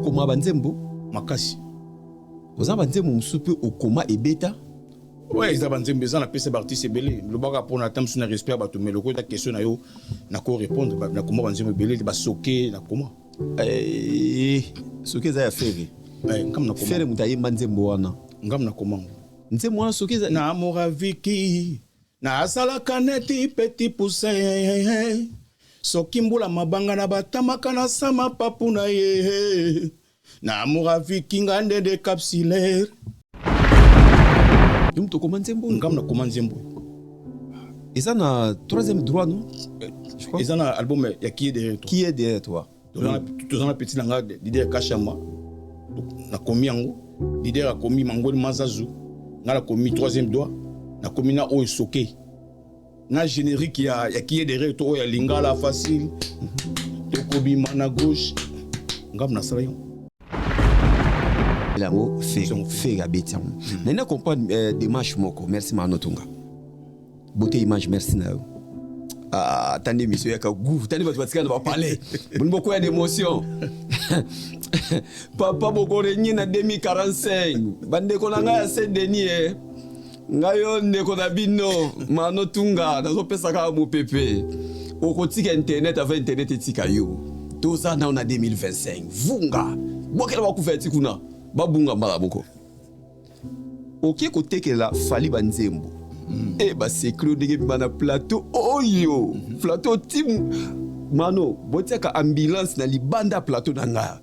Okoma banzembo makasi. Oza banzembo mosusu mpe okoma ebeta? Ouais, eza banzembo, eza napesa baartiste ebele. Lobaka mpona ata mosusu na respect ya bato, mais lokola eza question na yo, nako répondre. Nakoma banzembo ebele, basoke nakoma. Eh, soki eza ya Ferre. Ngam nakoma. Ferre moto ayemba nzembo wana. Ngam nakoma ngo. Nzembo wana soki eza na Moraviki, nasalaka neti petit poussin, soki mbula mabanga na batamaka na sama papu na ye na Moraviki, nga ndende capsulaire. Yo moto okoma nzembo oyo? Ngam nakoma nzembo oyo. Eza na troisième droit, non? Je crois. Eza na album ya Qui est derrière toi. Qui est derrière toi. Toza na petit na nga Dider Kashama, nakomi yango. Dider akomi Mangweli Mazazu, nga nakomi troisième doigt, nakomi na oyo soke na générique ya Qui est derrière toi, oyo ya lingala facile, tokobima na gauche, ngam nasala yango. Yango Ferre abeti yango. Nani comprendre démarche moko. Merci Mano Tunga, beauté image, merci na yo. Ah, tandi émission yaka goût, tandi bato batikala na bapalais, boni bokoya d'émotion. Papa, bokorenye na 2045. Bandeko na ngai ya Saint Denis, e ngai yo ndeko na bino Mano Tunga, nazopesa kaka mopepe. Okotika internet avant internet etika yo. Toza nao na 2025. Vunga bwakela bakufa ti kuna, babunga mbala moko. Oke kotekela Fally banzembo e basecret ndenge bima na plateau oyo. Plateau ti Mano botiaka ambulance na libanda ya plateau na nga.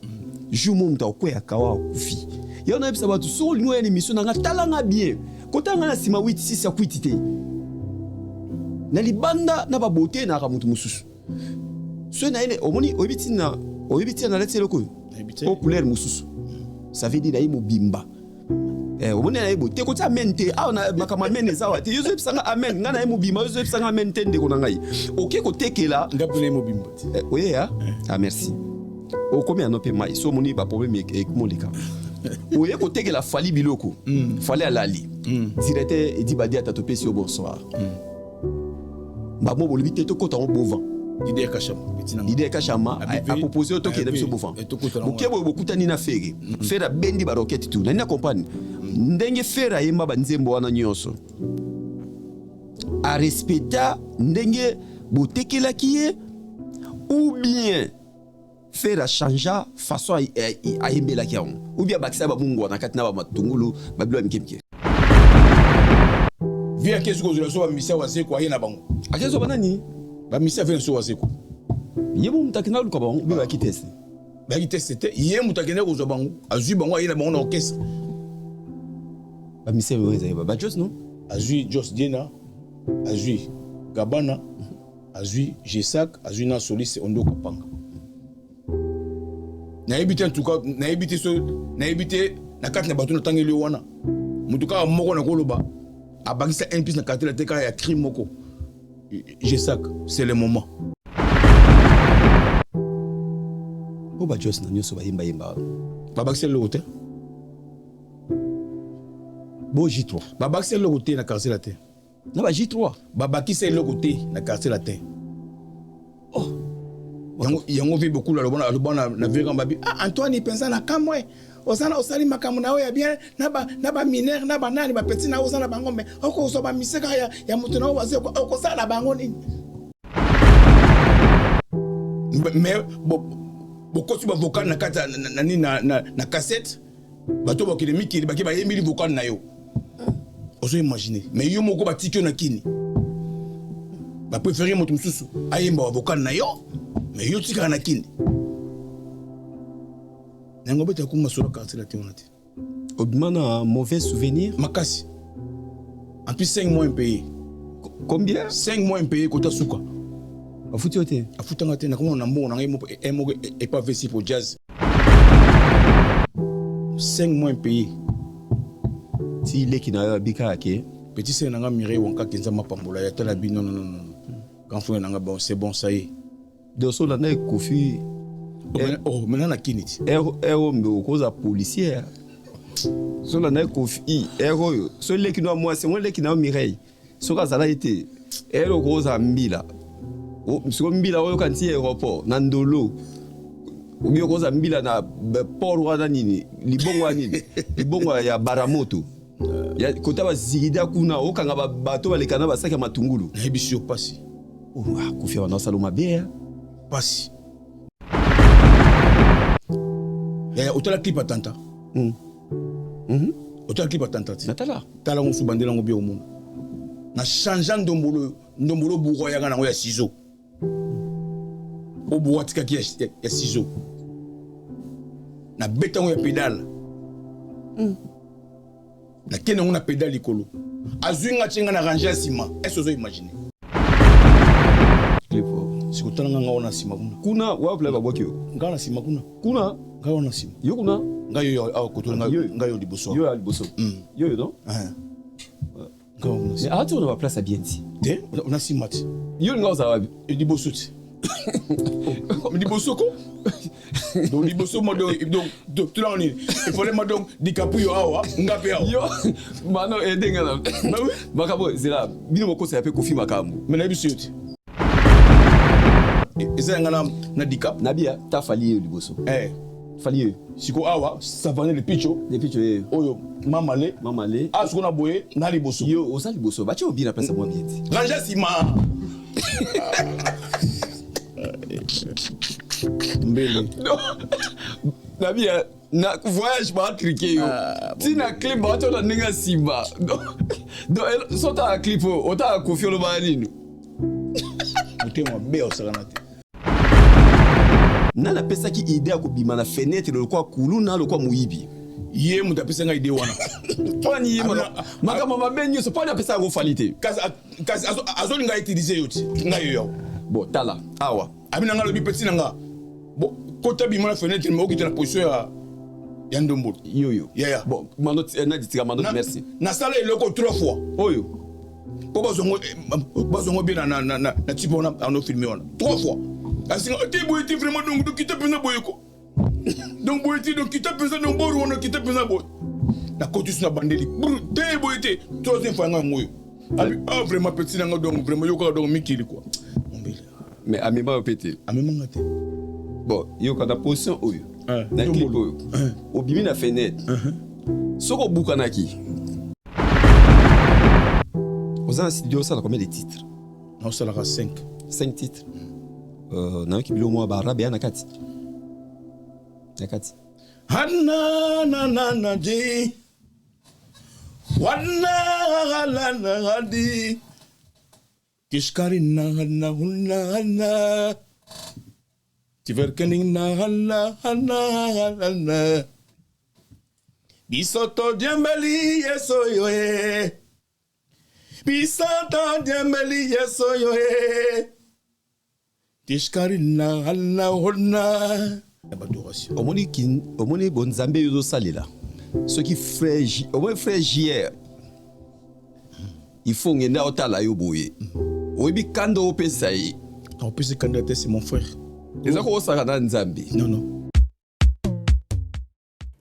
Jour mo moto akweyaka wa akufi. Yango nayebisa bato, soki olingi oya na émission na nga, tala nga bien, kotala nga na nsima 8 6 ya kwiti te, na libanda na babote naka moto mosusu. Soki na ye omoni, oyebi ntina, oyebi ntina nalati eloko oyo o couleur mosusu, ça veut dire naye mobimba. Omoni na ye boye te, kotia amen te awa na makambo. Amen eza awa te. Yo ozoyebisanga amen, ngai na ye mobimba, yo ozoyebisanga amen te. Ndeko na ngai, oke kotekela Nga mpe na ye mobimba te. Oyeya, ah merci, okomi ano mpe mai. So omoni baproblème ekomoleka, oye kotekela Fally biloko, Fally alali, directeur Edi Badiata, topesi yo bonsoir. Bamo bolobi te, tokɔta yango bovan. Dider Kashama, petit na nga. Dider Kashama apropose yo tokende biso bovan. Boke boye, bokutani na Ferre. Ferre abendi baroquette tu nani na comprendre ndenge Ferre ayemba banzembo wana nyonso, arespecta ndenge botekelaki ye, ou bien Ferre achangea façon ayembelaki yango, ou bien abakisa bamungwa na kati na bamatungulu, babilo ya mike mike? Vie ake soki ozwela so bamisia Wazeko, aye na bango. Akezwa banani? Bamisia ve na so Wazeko. Ye mo moto akenda luka bango, be bayaki test? Bayaki test te. Ye moto akende kozwa bango, azwi bango, aye na bango na orchestre. Bamisia oyo ezali bajos, non? Azwi Jos Diena, azwi Gabana, azwi Gesak, azwi na soliste Ondo Kapanga. Nayebi te, en tout cas nayebi te. So nayebi te, na kati na bato natangeli yo wana, moto kaka moko nakoloba abakisa un plus na quartier la te, kaka ya cri moko, Gesak, c'est le moment. Po bajos na nyonso bayembayemba wana? Babakisa eloko te. Bo J3? Babakisa eloko te na quartier la te. Na ba J3? Babakisa eloko te na quartier latin. Oh. Yango mpe bokulu aloba na veka babi: "Ah, Antoine, mpenza na kamwe, oza na osali makambo na yo ya bien na baminere na banani, bapeti na yo oza na bango, mais okozwa bamise kaka ya moto na yo wazi, okosala na bango nini?" Mais bokoti bavocal na kati na nini, na cassette, bato bakende mikili, bake bayembeli vocal na yo, ozo imagine. Mais yo moko batiki yo na kini, bapréféré moto mosusu ayemba bavocal na yo, mais yo tikaka na kini. Yango obeta kuma solo quartier la te wana te. Obima na mauvais souvenir. Makasi. En plus 5 mois impayé. Combien? 5 mois impayé, kota suka. Afuti yo te? Afutanga te. Nakomona na mbongo na ngai moko epa vesi po jazz. 5 mois impayé. Ti leki na yo abikaka ke? Petit sœur na nga Mireille Wankaki, Nzambe apambola ya tala bi. Non, non, non, non, grand frère na nga, bon, c'est bon, ça y est. Donc so olanda ekofi. Oh, maintenant na kini ti. Ero mbe okoza policier. So olanda ekofi ere oyo, so leki no ya mwasi ngo, leki na yo Mireille, soki azalaki te, ere okozala mbila. Siko mbila oyoka nti aéroport na ndolo. Obi okoza mbila na port wana nini, libongo wana nini, libongo ya Baramoto. Ya kota bazigida kuna, okanga bato baleka na basaki ya matungulu. Nayebisi yo pasi. Oh, ah, Koffi wana osala mabe ya. Pasi. Yaya, otala clip ya tanta. Otala clip ya tanta ti. Natala. Tala ngo so bandela ngo bien omona. Na changea ndombolo, ndombolo buru ayaka nango ya ciseau. O buru atikaki ya ciseau. Na beta ngo ya pédale. Nakende yango na pédale likolo. Azwi nga, tie nga na range ya nsima. Est-ce ozo imaginer? Clip oyo. Sikotala nga, nga wana nsima kuna. Kuna wapi la babwaki yo? Nga na nsima kuna. Kuna? Nga wana nsima. Yo kuna? Nga yo awa koto nga. Yo. Nga yo liboso. Yo ya liboso. Yo yo non? Ah. Nga wana Mais nsima. ati ona ba place ya bien ti. Te, na nsima ti. Yo nga ozala wapi? E liboso ti. Oh, liboso ko. Donc liboso mo donc tula nini? Il fallait ma donc DiCaprio awa, nga pe awa. Yo mano edenga na. Bah oui. Makambo zela bino bokosa ya pe Koffi makambo. Mais nayebi so yo ti. Eza yanga na Dicap. Nabia ta Fally yo liboso. Eh, Fally yo. Siko awa Savane le Picho. Le Picho ye. Oyo Mamale. Mamale. Ah siko na boye na liboso. Yo oza liboso. Batie obi na place mwa bien ti. Range nsima. Mbele. Nabia na voyage ba triquer yo. Ti na clip ba to na ndenge ya nsima. Donc so otala clip oyo, otala Koffi oloba nini? Motema mabe osakana te. Nani apesaki idée ya kobima na fenêtre lokwa kuluna lokwa moyibi? Ye moto apesa ngai idée wana. Mponi ye makambo mabe nyonso, mponi apesaka yango Fally te? Kasi azolinga utiliser yo ti ngai yo yawo. Bon, tala awa. Abi na ngai alobi petit na nga bon, kota bima na fenêtre, mais okita na position ya ndombolo. Yoyo. Yaya. Bon, mando nadi tika mando, merci. Nasala eloko trois fois. Oyo. Mpo bazwango bien na type wana ano filme wana trois fois. Asinga te boye te, vraiment donc kita mpenza boye ko, donc boye te, donc kita mpenza, donc boru wana kita mpenza boye. Nakoti so na bandeli te boye te, troisième fois yanga yango oyo. Abi ah vraiment petit nanga, donc vraiment yo kaka, donc mikili quoi, mombele. Mais amema yo mpe te? Amemanga te. Bon, yoka, na position oyo, na clip ndombolo. Oyo obimi na fenêtre, soki obukanaki, oza na studio, osala combien de titres? Naosalaka 5. 5 titres. Nayoki biloko mwa baarabe ya na kati. Hana na na na di wana la na di Kishkari na na na na Tiverkening na na na na na Bisoto diembeli yeso yo e Bisoto diembeli yeso yo e Tishkari na na na Adoration. Omoni omoni bonzambe oyo ozosalela, soki frère omoni frère JR, il faut ngende otala yo boye, oyebi kanda opesa ye. Opesi kanda te, c'est mon frère. Eza kokosaka na Nzambe. Non, non.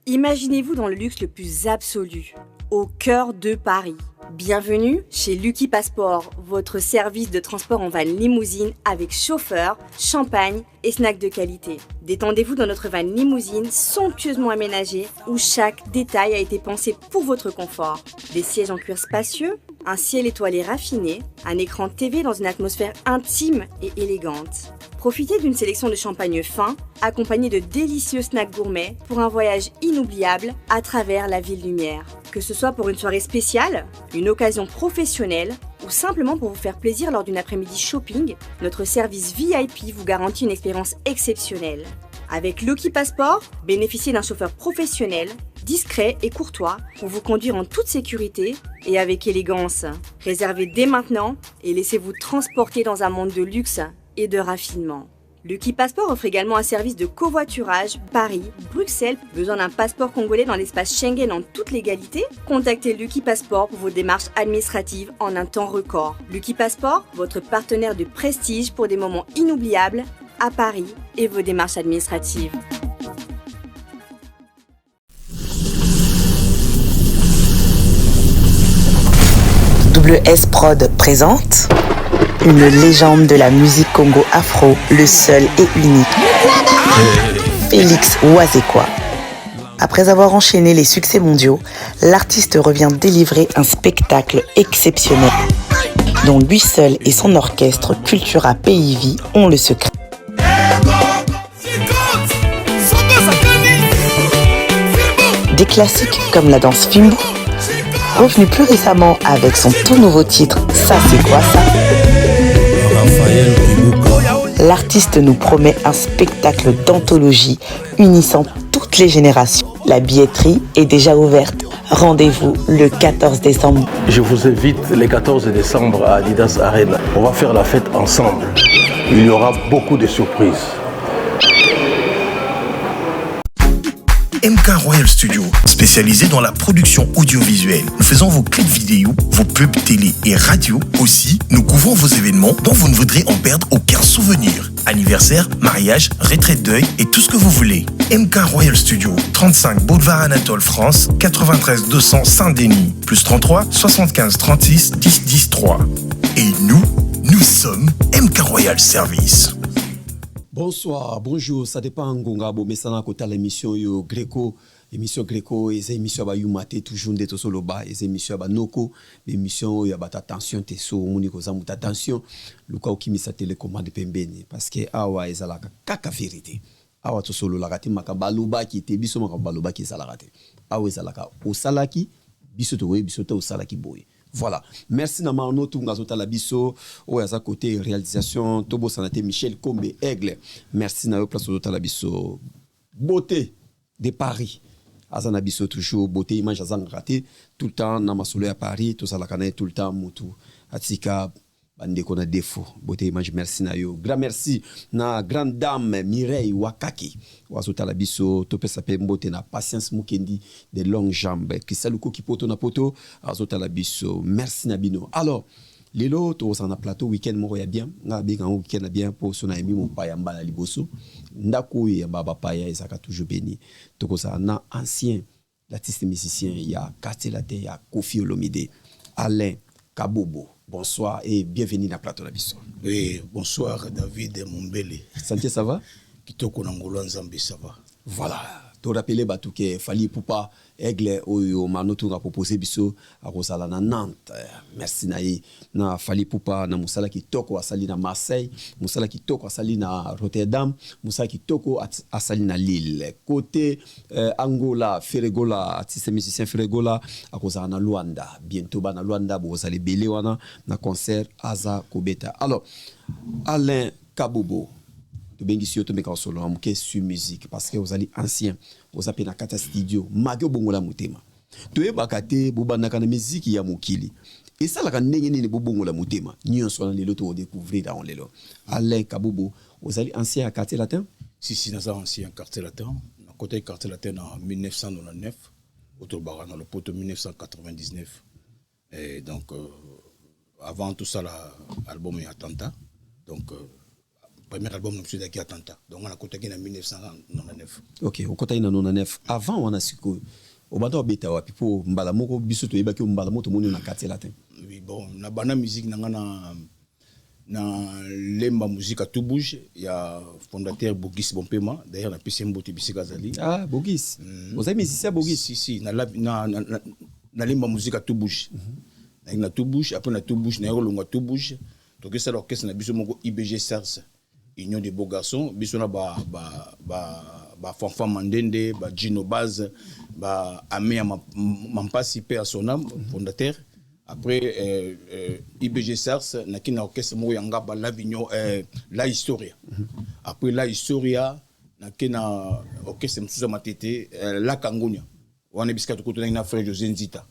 Imaginez-vous dans le luxe le plus absolu, au cœur de Paris. Bienvenue chez Lucky Passport, votre service de transport en van limousine avec chauffeur, champagne et snacks de qualité. Détendez-vous dans notre van limousine somptueusement aménagée où chaque détail a été pensé pour votre confort. Des sièges en cuir spacieux, un ciel étoilé raffiné, un écran TV dans une atmosphère intime et élégante. Profitez d'une sélection de champagne fin, accompagné de délicieux snacks gourmets pour un voyage inoubliable à travers la ville lumière. Que ce soit pour une soirée spéciale, une occasion professionnelle ou simplement pour vous faire plaisir lors d'une après-midi shopping, notre service VIP vous garantit une expérience exceptionnelle. Avec Lucky Passport, bénéficiez d'un chauffeur professionnel, discret et courtois pour vous conduire en toute sécurité et avec élégance. Réservez dès maintenant et laissez-vous transporter dans un monde de luxe et de raffinement. Lucky Passport offre également un service de covoiturage Paris, Bruxelles. Besoin d'un passeport congolais dans l'espace Schengen en toute légalité? Contactez Lucky Passport pour vos démarches administratives en un temps record. Lucky Passport, votre partenaire de prestige pour des moments inoubliables à Paris et vos démarches administratives. WS Prod présente une légende de la musique Congo afro, le seul et unique. Félix Wazekwa. Après avoir enchaîné les succès mondiaux, l'artiste revient délivrer un spectacle exceptionnel dont lui seul et son orchestre Cultura Pays Vie ont le secret. Des classiques comme la danse Fimbu, revenu plus récemment avec son tout nouveau titre Ça c'est quoi ça? L'artiste nous promet un spectacle d'anthologie unissant toutes les générations. La billetterie est déjà ouverte. Rendez-vous le 14 décembre. Je vous invite le 14 décembre à Adidas Arena. On va faire la fête ensemble. Il y aura beaucoup de surprises. MK Royal Studio, spécialisé dans la production audiovisuelle. Nous faisons vos clips vidéo, vos pubs télé et radio. Aussi, nous couvrons vos événements dont vous ne voudrez en perdre aucun souvenir. Anniversaire, mariage, retraite deuil et tout ce que vous voulez. MK Royal Studio, 35 Boulevard Anatole France, 93 200 Saint-Denis, plus 33 75 36 10 10 3. Et nous, nous sommes MK Royal Service. Bonsoir, bonjour, ça dépend ngonga bomesana kotala émission yo Greco. Émission Greco eza émission ya bayuma te, toujours nde tozoloba, eza émission ya banoko, émission oyo ya bato attention te. So omoni koza moto attention, luka okimisa télécommande pembeni, parce que awa ezalaka kaka vérité. Awa tosololaka te makambo balobaki te, biso makambo balobaki ezalaka te. Awa ezalaka osalaki, biso tokoyebi biso te osalaki boye. Voilà, merci na Marno Tunga azotala biso, oyo aza côté réalisation. Tobosana te Michel Kombe Aigle, merci na yo place ozotala biso. Beauté de Paris aza na biso toujours, beauté image azangaka te, tout le temps na masolo ya Paris tozalaka na ye tout le temps, mutu atika bandeko na défaut. Beauté image, merci na yo. Grand merci na grande dame Mireille Wakaki azotala biso. Topesa mpe mbote na Patience Mukendi de longue jambe, Christian Lukoki poto na poto azotala biso. Merci na bino. Alors lelo tokozala na plateau week-end moko ya bien. Nga abenga yango week-end ya bien mpo so nayembi mopaya mbala liboso, ndako oyo eyamba bapaya ezalaka toujours béni. Tokozala na ancien l'artiste musicien ya Quartier Latin ya Koffi Olomide, Alain Kabobo. Bonsoir et bienvenue na plateau na biso. Oui, bonsoir David Mombele. Santé, ça va? Kitoko na ngolo Nzambe, ça va. Voilà, torappeler bato ke Fally Ipupa Aigle oyo Mano Tunga propose biso akozala na Nantes. Merci na ye na Fally Ipupa na mosala kitoko asali na Marseille, mosala kitoko asali na Rotterdam, mosala kitoko asali na Lille. Côté Angola, Ferre Gola, artiste musicien Ferre Gola akozala na Luanda bientôt. Bana Luanda bozala ebele wana na concert aza kobeta. Alors Alain Kabobo, tobengisi yo tomeka kosolola moke sur musique, parce que ozali ancien, oza mpe na kati ya studio maki obongola motema. Toyebaka te bobandaka na miziki ya mokili, esalaka ndenge nini bobongola motema nyonso wana? Lelo tokodécouvrir yango lelo. Alain Kabobo, ozali ancien ya Quartier Latin? Si, si, naza ancien Quartier Latin. Nakotaki Quartier Latin na 1999, oyo tolobaka na lopoto 1999. Et donc avant tout ça, la album ya Attentat, donc premier album na biso ezalaki Attentat. Donc nga nakotaki na 1999. Ok, okotaki na 99. Avant wana sikoyo obanda obeta wapi? Mpo mbala moko biso toyebaki yo, mbala moko tomoni yo na Quartier Latin. Oui, bon, na banda musique na nga na Lemba Musique à tout bouge ya fondateur Bogis Bompema. D'ailleurs napesi ye mbote bisika azali. Ah, Bogis. Ozali musicien Bogis? Si, si, na Lemba Musique à tout bouge. Nayaki na tout bouge, après na tout bouge nayaki kolongwa tout bouge, tokesala orchestre na biso moko, IBG Sars, Union des Beaux Garçons. Biso na ba Fanfan Mandende, ba Gino Baz, ba Ame ya Mampasi, pe à son âme, fondateur. Après IBG Sars, naki na orchestre moko ya Ngaba, l'Avignon, La Historia. Après La Historia, naki na orchestre mosusu ya Matete, La Kangonia. Wana bisika tokutanaki na frère José Nzita.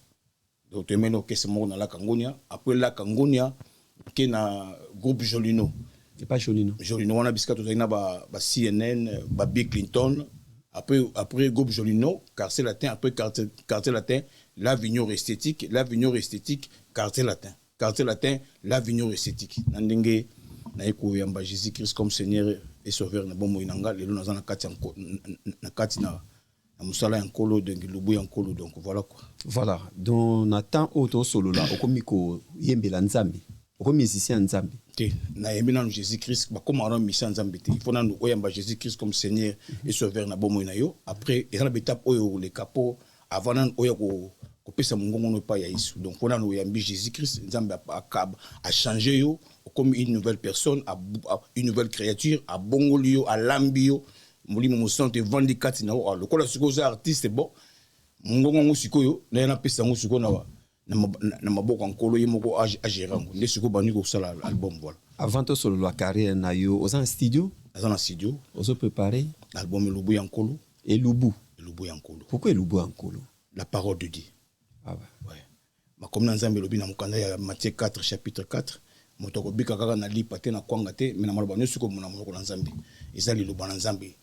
Donc toyemeni orchestre moko na La Kangonia. Après La Kangonia, ke na groupe Jolino. Epa Jolino. Jolino wana bisika tozalaki na ba CNN, ba Bill Clinton. Après groupe Jolino, Quartier Latin. Après Quartier Latin, l'Avignon Esthétique. L'Avignon Esthétique, Quartier Latin. Quartier Latin, l'Avignon Esthétique. Na ndenge naye koyamba Jésus Christ comme Seigneur et Sauveur na bomoi na nga, lelo naza na kati na kati na mosala ya Nkolo, donc lubu ya Nkolo. Donc voilà quoi. Voilà, donc na temps oyo tosolola, okomi koyembela Nzambe. Okomi musicien ya Nzambe? Te, nayembi nanu Jésus Christ. Bakomaka nanu musicien ya Nzambe te. Il faut nanu oyamba Jésus Christ comme Seigneur et Sauveur na bomoi na yo. Après, eza na baétape oyo oleka mpo avant nanu oya kopesa mongongo no epai ya Yesu. Donc mpo nanu oyambi Jésus Christ, Nzambe akaba achange yo, okomi une nouvelle personne, une nouvelle créature, abongoli yo, alambi yo, Molimo Mosantu evandi kati na yo. Lokola sikoyo oza artiste, bon, mongongo yango sikoyo naye napesa yango sikoyo na maboko ya Nkolo, ye moko agere yango. Nde sikoyo bandi kosala album, voilà. Avant tosolola carrière na yo, oza na studio? Naza na studio. Ozoprépare? Album Elubu ya Nkolo. Elubu? Elubu ya Nkolo. Pourquoi Elubu ya Nkolo? La parole de Dieu. Ah ouais. Ouais. Makomi na Nzambe elobi na mokanda ya Matthieu 4 chapitre 4: moto akobika kaka na lipa te, na kwanga te, me na maloba nyonso komona monoko na Nzambe. Eza liloba na Nzambe,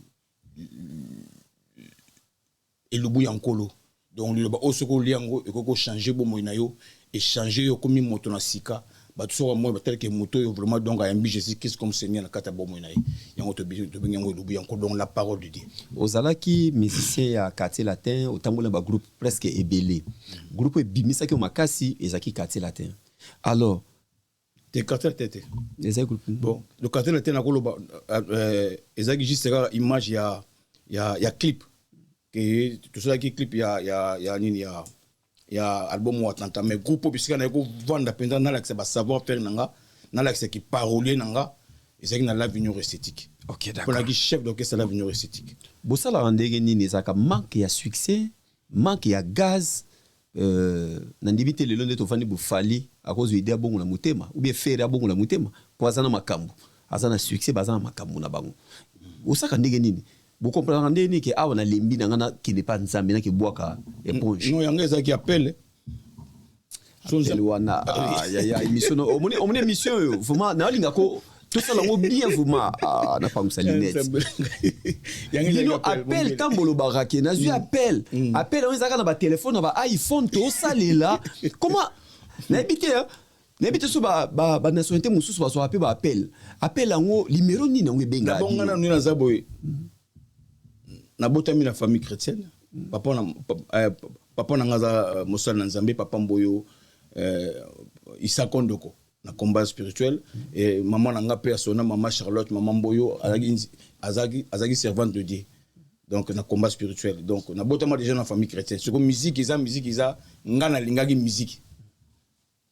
elubu ya Nkolo. Donc liloba oyo, soki olia yango, ekoki kochange bomoi na yo, echange yo, okomi moto na sika. Bato soki bamoi, batalaki moto oyo vraiment, donc ayambi Jésus Christ comme Seigneur na kati ya bomoi na ye. Yango tobengi yango elubu ya Nkolo, donc la parole de Dieu. Ozalaki musicien ya Quartier Latin, otamboli na bagroupe presque ebele. Groupe ebimisaki yo makasi ezalaki Quartier Latin. Alors Te, Quartier Latin te. Ezali groupe? Bon, le Quartier Latin, nakoloba ezalaki juste kaka image ya clip ke tosalaki clip ya nini, ya album oyo Atlanta. Mais groupe oyo bisika naye kovanda mpenza, nalakisa basavoir faire na nga, nalakisaki parolier na nga, ezalaki na l'Avenir Esthétique. Ok, d'accord. Mponaki chef d'orchestre l'Avenir Esthétique. Bosalaka ndenge nini? Ezalaka manque ya succès, manque ya gaz? Nandimi te lelo nde tovandi, bofali akozwa idée abongola motema, ou bien Ferre abongola motema mpo aza na makambo, aza na succès, baza na makambo na bango. Osaka ndenge nini? Bokomprenaka ndenge nini ke awa nalembi na nga, nakende mpa Nzambe, nakebwaka éponge? Non, yango ezalaki appel. Appel wana, ah, ya émission no, omoni émission oyo vraiment naolinga ko tosala yango bien vraiment. Ah, napangwisa lunette. Bino appel, ntango bolobaka ke nazwi appel, appel yango ezalaka na batelefone, na ba iPhone tosalela. Comment? Nayebi te, nayebi te so banationalité mosusu bazwaka mpe baappel. Appel yango, numéro nini yango ebengaka? Nabonga nanu, naza boye, nabotami na famille chrétienne. Papa na nga aza mosali na Nzambe, papa Mboyo Isako Ndoko na combat spirituel. Et maman na nga mpe asona, mama Charlotte, mama Mboyo, azalaki servante de Dieu, donc na combat spirituel. Donc nabotama déjà na famille chrétienne. Siko musique eza, musique eza, nga nalingaki musique,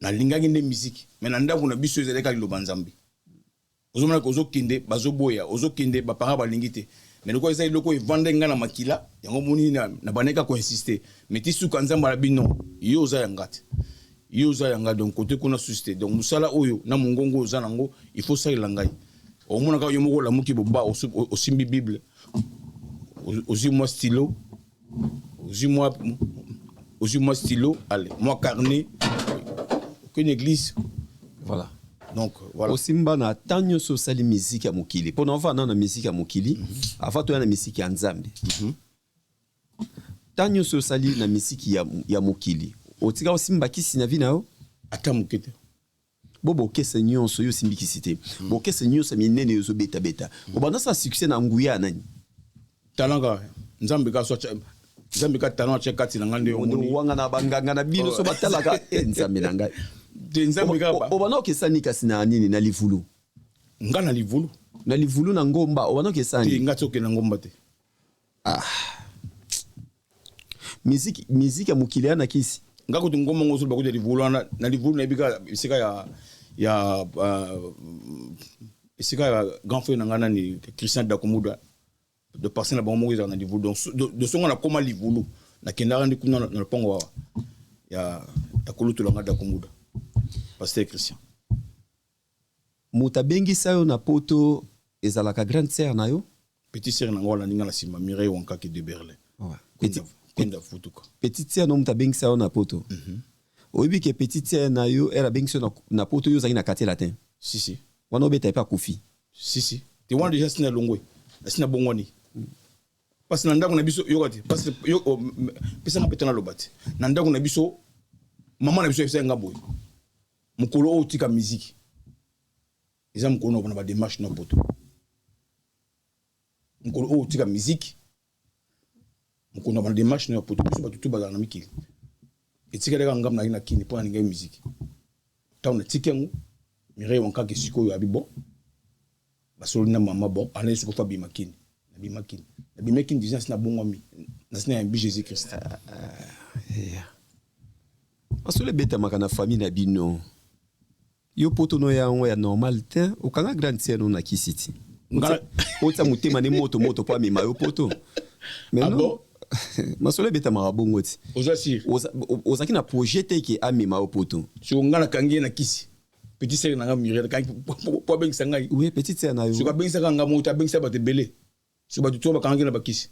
nalingaki nde musique, mais na ndako na biso ezalaki kaka liloba Nzambe. Ozomona ozokende, bazoboya, ozokende, baparent balingi te, mais lokola eza eloko evande nga na makila, yango moni na bandaki kaka koinsiste. Mais ti suka, Nzambe alobi: non, yo oza ya nga te, yo oza ya nga. Donc kote kuna susi te. Donc mosala oyo na mongongo oza nango, il faut osalela ngai. Omona kaka yo moko olamuki, boba osimbi Bible, ozwi mwa stylo, ozwi mwa stylo, allez, mwa carnet, okende église. Voilà. Donc voilà. Osimba na temps nyonso osali miziki ya mokili, mpo na ovanda na miziki ya mokili avant toya na miziki ya Nzambe, temps nyonso osali na miziki ya mokili, otika osimba kisi na vie na yo? Ata moke te. Bo bokese nyonso yo osimbi kisi te, bokese nyonso ya minene yo ozobetabeta, obanda osala succès na nguya ya nani? Talent kaka, Nzambe kaka. So Nzambe kaka, talent atia kati na nga nde. Omoni wanga na banganga na bino so batalaka e Nzambe na ngai. Te, Nzambe kaka. Obanda okesani kasi na nini, na livulu? Nga na livulu? Na livulu, na ngomba, obanda okesani? Te, nga ti okende na ngomba te. Ah. Miziki ya mokili ya na kisi. Nga kutu ngomba ngo ozoloba kutu ya livulu wana, na livulu nayebi kaka esika ya grand frère na nga nani, Christian Dakumuda, de parcelle na bango moko ezalaka na livulu. Donc de songo nakóma livulu, nakendaka nde kuna na lopango ya kulutu na nga Dakumuda, pasteur Christian. Moto abengisa yo na Poto ezalaka grande sœur na yo? Petit sœur na nga wana ndinga na nsima, Mireille Wankaki de Berlin. Ouais. Kwenda Futuka. Petite sœur no moto abengisa yo na Poto. Oyebi ke petite sœur na yo ere abengisi yo na Poto, yo ozalaki na Quartier Latin? Si si. Wana obeta epe akufi. Si si, te, wana déjà sina longwe, sina bongwani, parce na ndako na biso, yoka te, parce yo pesanga mpe te, naloba te. Na ndako na biso, mama na biso ayebisaki nga boye: mokolo oyo otika musique eza mokolo na badémarche na Poto. Mokolo oyo otika musique, mokolo na badémarche na Poto. Biso bato tu bazala na mikili, etikali kaka ngambo nayaki na Kini mpo nalingai musique. Ntango natiki yango. Mireille Wankake sikoyo abi bon, basololi na mama, bon, ana ye sikoyo fo abima Kini. Nabima Kini, nabima Kini déjà, nasi nabongwami, nasi nayambi Jésus Christ. Masolo ebetamaka na famille na bino. Yo poto no yango ya normal te, okanga grande sœur no na kisi ti otia motema ne moto moto po amema yo poto. Mais Ah non. Bon? Masolo ebetamaka bongo ti. Oza sûr? Ozalaki na projet te ke amema yo poto. Siko ngai nakangi ye na kisi, petit sœur na ngai Mireille, nakangi po abengisa ngai. Oui, petite sœur na yo. Siko abengisaka ngai moko te, abengisa bato ebele. Siko bato to bakangaki na bakisi.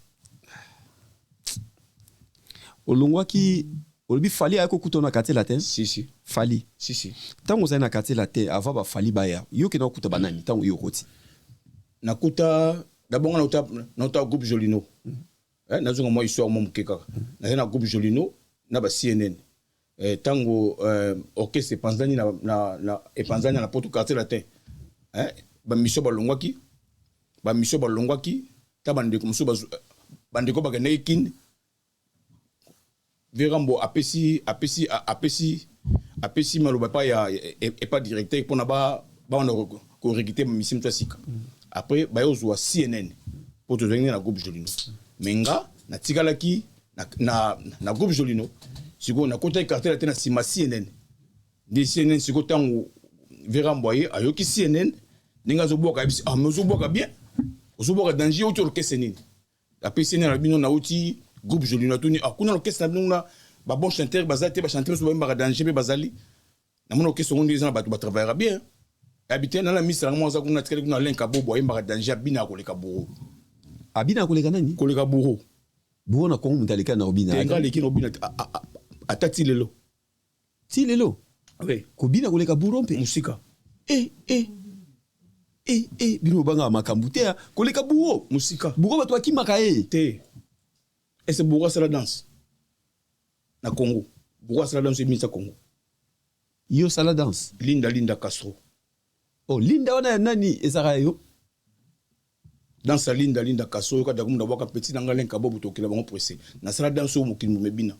Olongwaki, olobi Fally ayaki kokuta na Quartier Latin? Si, si. Fally? Si, si. Ntango ozali na Quartier Latin, avant baFally baya, yo okenda kokuta banani ntango yo okoti? Nakuta d'abord nga nauta groupe Jolino. Eh, nazonga mwa histoire mwa moke kaka. Nazali na groupe Jolino na ba CNN. Eh, ntango orchestre epanzani na poto, Quartier Latin, eh, bamission balongwaki, bamission balongwaki ta bandeko mosusu, bandeko bakendaki Kine. Verambo apesi maloba epai ya epa directeur mpona bawana korecruter bamisi moto ya sika. Après baye ozwa CNN mpo tozalaki nde na groupe Jolino, mais nga natikalaki na groupe Jolino. Sikoyo nakotaki Quartier Latin na nsima CNN. Nde CNN sikoyo, ntango Verambo aye, ayoki CNN ndenge azobwaka, ayebisi: "Ah, mais ozobwaka bien, ozobwaka danger, outi orchestre nini?" Apesi nini na bino? Nauti groupe Jolino. Atuni: "Ah, kuna orchestre na bino kuna, babon chanteur baza te? Bachanteur mosusu bayembaka danger mpe bazali? Namoni orchestre ngo nde eza na bato batravaillaka bien." Yabi te, nana misala ngo aza kuna, tikali kuna Alain Kabobo, ayembaka danger, abinaka koleka Bouro. Abina koleka nani? Koleka Bouro. Bouro na Kongo, moto aleka na obina? Te, nga aleki na obina ata ti lelo. Ti lelo? Oui. Kobina koleka Bouro mpe? Mosika. E e e e, bino bobangaka makambo te, ah. Koleka Bouro? Mosika. Bouro bato bakimaka ye. Te, ese Bouro asala danse na Congo? Bouro asala danse ebinisa Congo? Yo osala danse? Linda, Linda Castro. Oh, Linda wana ya nani ezalaka yo? Danse ya Linda, Linda Castro, oyoka dakumu na bwaka petit na ngai Lenka Bobo, tokela bango pressé. Nasala danse oyo mokili momebina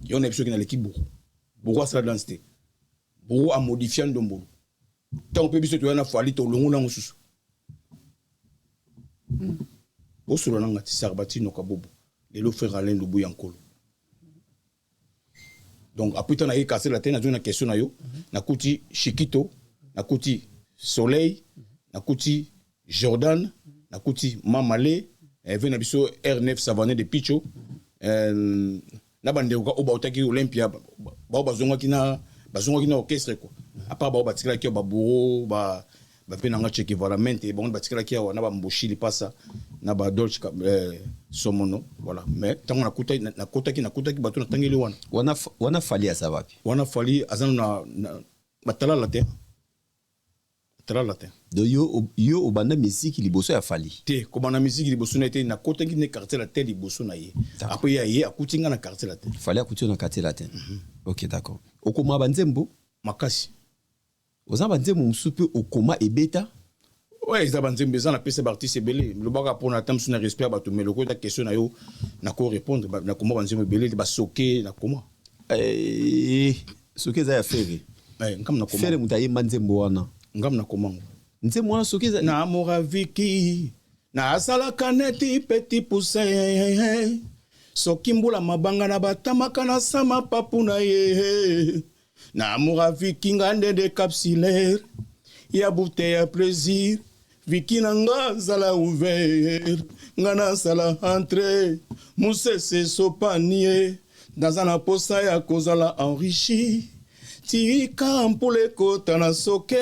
yo na biso soki naleki Bouro. Bouro asala danse te, Bouro amodifia ndombolo. Ntango mpe biso toya na Fally, tolongola yango susu. Bosolo nanga ti Sarbatino Kabobo, lelo frère Alain Lubu ya Nkolo. Donc après, ntango naye Quartier Latin, nazongi na question na yo, nakuti Shikito, nakuti Soleil, nakuti Jordan, nakuti Mamale ve na biso R9 Savane de Picho, na bandeko ka oyo bautaki Olympia, bao bazongaki na orchestre quoi. À part bao batikalaki awa, babouro ba bape nanga Cheke Valamente, bango batikalaki awa na bamboshi lipasa na badolce Somono, voilà. Mais ntango nakutaki bato natangeli wana. Wana Fally aza wapi? Wana Fally aza na batalala te, batalala te. Donc yo obanda misiki liboso ya Fally? Te, kobanda misiki liboso na ye te. Nakotaki nde Quartier Latin liboso na ye. Après ye aye, akuti nga na Quartier Latin. Fally akuti yo na Quartier Latin. Ok, d'accord. Okoma banzembo? Makasi. Oza banzembo mosusu mpe okoma ebeta? Ouais, eza banzembo, eza napesa baartiste ebele. Lobaka mpona ata mosusu na respect ya bato, mais lokola eza question na yo, nako répondre. Nakoma banzembo ebele, basoke nakoma. Eh, soki eza ya Ferre? Eh, ngam nakoma. Ferre moto ayemba nzembo wana? Ngam nakoma ngo. Nzembo wana soki eza? Na moraviki nasalaka neti petit poussin, soki mbula mabanga na batamaka na sa mapapu na ye. Na moraviki nga ndende capsulaire ya bute ya plaisir, viki na nga zala ouvert, nga nasala entre mosese sopani ye, naza na posa ya kozala enrichi, tika mpula ekota na soke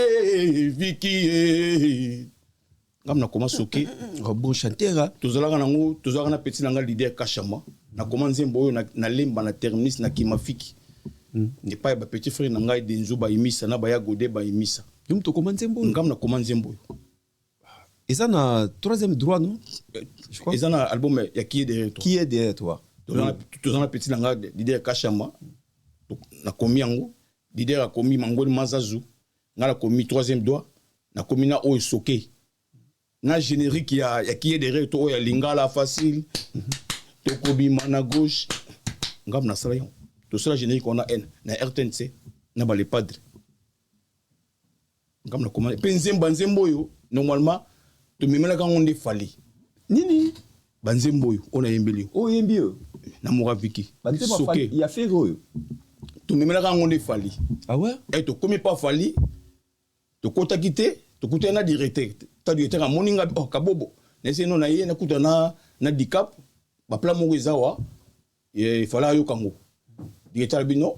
viki ye. Ngam nakoma soke. Oh, bon chanteur, ah. Tozalaka nango, tozalaka na petit na nga leader Kashama. Nakoma nzembo oyo nalemba na terminus na Kimafiki, epai ya bapetit frère na ngai Denzo bayimisa na baya Gode bayimisa. Yo moto okoma nzembo oyo? Ngam nakoma nzembo oyo. Eza na Troisième droit, non, je crois. Eza na album ya Qui est derrière toi. Qui est derrière toi. Toza na petit na nga leader Kashama, nakomi yango. Leader akomi Mangoli Mazazu, nga nakomi Troisième droit, nakomi na oyo soke na générique ya Qui est derrière toi, oyo ya lingala facile, tokobima na gauche. Ngam nasala yango, tosala générique wana n na RTNC na balepadre. Ngambo nakoma mpe nzembo, banzembo oyo normalement tomemelaka yango nde Fally. Nini? Banzembo oyo, oyo nayembeli yo. Oyo oyembi oyo? Na Moraviki. Banzembo ya Soke. Fally, ya Ferre oyo. Tomemelaka yango nde Fally. Ah ouais? E tokomi pa Fally, tokotaki te, tokutani na directeur. Ta directeur amoni nga: "Oh, Kabobo." Nayesi no na ye, nakuta na Dicap, baplan moko eza wa efala ayoka ngo. Directeur alobi: "No,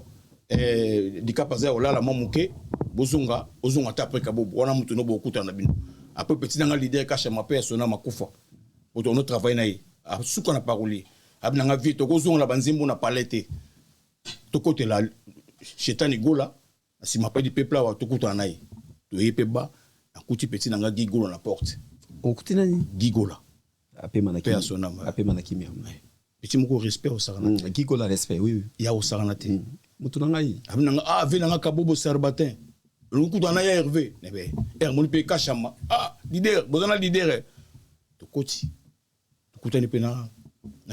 Dicap aza ya kolala mwa moke, bozonga, ozonga te après Kabobo wana, motu no bokutana na bino après." Petit nanga leader Kashama mpe asona makufa, moto ono travaille na ye, asuka na parolier. Abi nanga: "Vie, tokozonga na banzembo na palais te, tokotela Shetani Gola na nsima pa du peuple awa, tokutana na ye." Toye mpe ba nakuti petit na nga Guy Gola na porte. Okuti nani? Guy Gola. Apema na Mpe kimia. asona ma. Apema na kimia. Petit moko respect osakana te. Guy Gola, respect, oui. Ya osakana te. Moto na ngai. Abi nanga: "Ah, ve nanga Kabobo Sarbatin, olongi kutana na ya Hervé nebe er moni mpe Kashama. Ah, leader, boza na leader." Tokoti, tokutani mpe na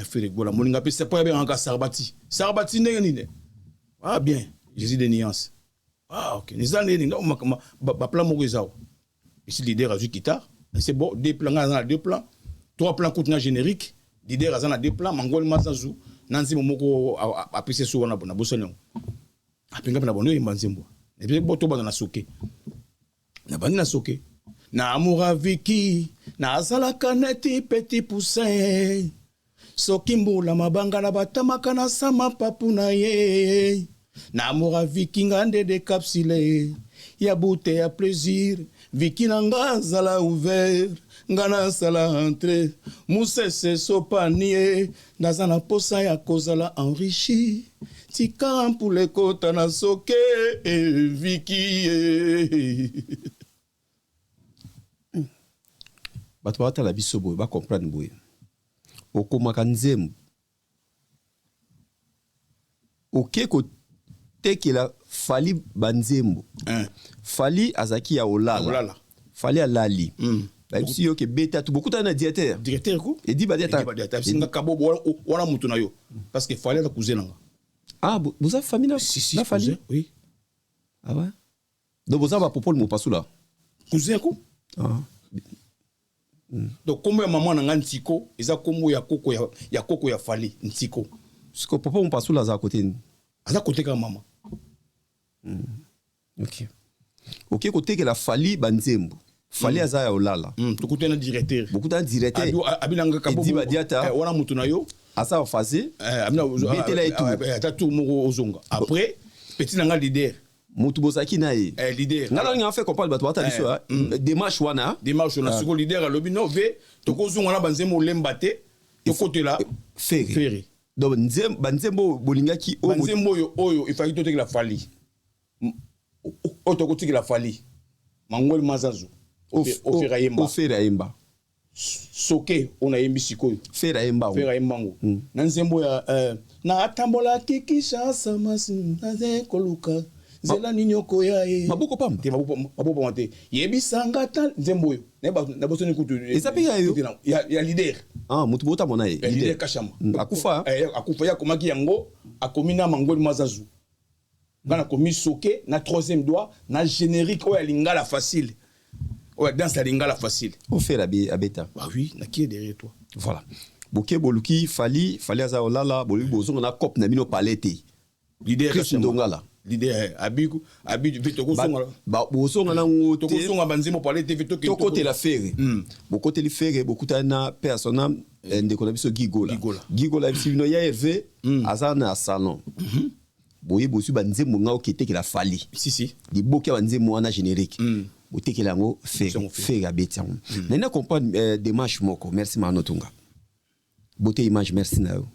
Ferre Gola. Moninga mpe sepo yabengaka Sarbati. Sarbati ndenge nini? "Ah bien, Jésus de nuance. Ah ok, eza ndenge nini? Baplan moko eza wa esi." Leader azwi guitare, c'est bon, deux plans, nga aza na deux plans, trois plans kutu na générique. Leader aza na deux plans, Mangwali Mazazu na nzembo moko apesi so wana na bosani yango. Apenga mpe na bando oyemba nzembo epe bo tobanda na soke, na bandi na soke na amour viki, nazalaka neti petit poussin, soki mbula mabanga na batamaka na sama papu na ye. Na amour viki, nga nde décapsulé ya bute ya plaisir. Viki na nga azala ouvert, nga nasala entre mosese sopani ye, naza na posa ya kozala enrichi, tika mpula ekota na soke viki ye. Bato batala biso boye, bacomprendre boye: okomaka nzembo, oke kotekela Fally banzembo. Fally azalaki ya olala. Olala. Fally alali. Bayebisi yo ke beta tu, bokutani na directeur. Directeur ko. Edi Badiata. Edi Badiata abisinga: "Kabobo, wana motu na yo," parce que Fally aza cousin nanga. Ah, boza famille na, Si, si. na Fally? Cousin, oui. Ah ouais, donc boza bapopole mopasula. Cousin ko. Ah. Donc kombo ya mama na nga Ntiko, eza kombo ya koko ya Fally Ntiko. Siko popo mopasula aza kote nini? Aza kote kaka mama. Ok, oke kotekela Fally banzembo, Fally aza ya olala. Tokutani na directeur. Bokutani directeur. Abi nanga: "Kabobo, Edi Badiata. Wana motu na yo." Aza phase. Abina Betela ye tour. Ata tour moko, ozonga après petit nanga leader. Motu bozalaki na ye. Leader. Nga nalinga fait comprendre bato bata biso, démarche wana. Démarche na siko, leader alobi: "No ve, tokozonga na banzembo, olemba te, tokotela Ferre." Ferre. Donc banzembo oyo bolingaki oyo Banzembo oyo efaki totekela Fally, oyo tokotikela Fally: Mangweli Mazazu, Ofera yemba. Ofera yemba. Soke oyo nayembi sikoyo. Ferre ayemba yango. Ferre ayemba yango na nzembo ya natambolaki Kinshasa, masi naze koluka nzela nini okoya ye. Maboko pamba. Te, maboko pamba te, yebisanga ta nzembo oyo nabosani kutu. Eza mpe ya yo? Ya leader. Ah, motu botamona ye. Ya leader Kashama. Akufa. Akufa. Ye akomaki yango, akomi na Mangweli Mazazu, nga nakomi soke na troisième doigt na générique oyo ya lingala facile, oyo ya danse ya lingala facile. Ofere abeta. Bah oui, naki derrière toi. Voilà, boke boluki Fally, Fally aza olala, boluki bozonga na cope na bino pale te. Leader Chris Kashama. Ndongala. Leader abi ve tokozonga. Bozonga nango te. Tokozonga banzembo pale te, ve tokotela Ferre. Bokoteli Ferre, bokutani na persona ndeko na biso Guy Gola. Guy Gola. Guy Gola ayebisi bino ya Hervé aza na salon boye, bozwi banzembo nga oketekela Fally. Si, si. Liboki ya banzembo wana, générique, botekela yango Ferre. Yango Ferre. Ferre abeti yango. Nani comprendre démarche moko? Merci Mano Tunga, beauté image, merci na yo.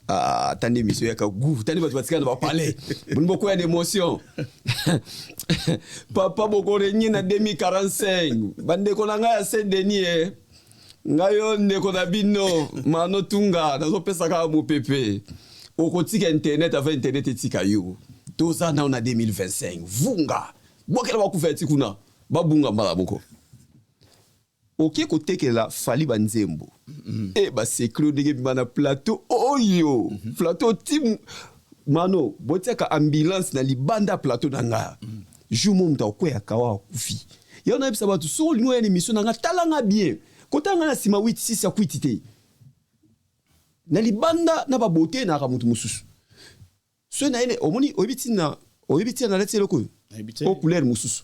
Ah, tandi émission yaka goût, tandi bato batikala na bapale, boni bokoya na émotion. Papa, bokorenye na 2045. Bandeko na ngai ya Saint Denis, e ngai yo ndeko na bino Mano Tunga, nazopesa kaka mopepe. Okotika internet avant internet etika yo. Toza nao na 2025. Vunga bwakela bakufa eti kuna babunga mbala moko. Oke kotekela Fally banzembo e baseklo ndenge bima na plateau oyo. Plateau ti mano botiaka ambulance na libanda ya plateau na nga. Jour moko moto akokwea kawa, akufi. Yango nayebisa bato, soki olingi oya na émission na nga, tala nga bien, kotala nga na nsima 8 6 ya kwiti te, na libanda na babote naka moto mosusu. Soki na ye omoni, oyebi ntina, oyebi ntina nalati eloko oyo o couleur mosusu,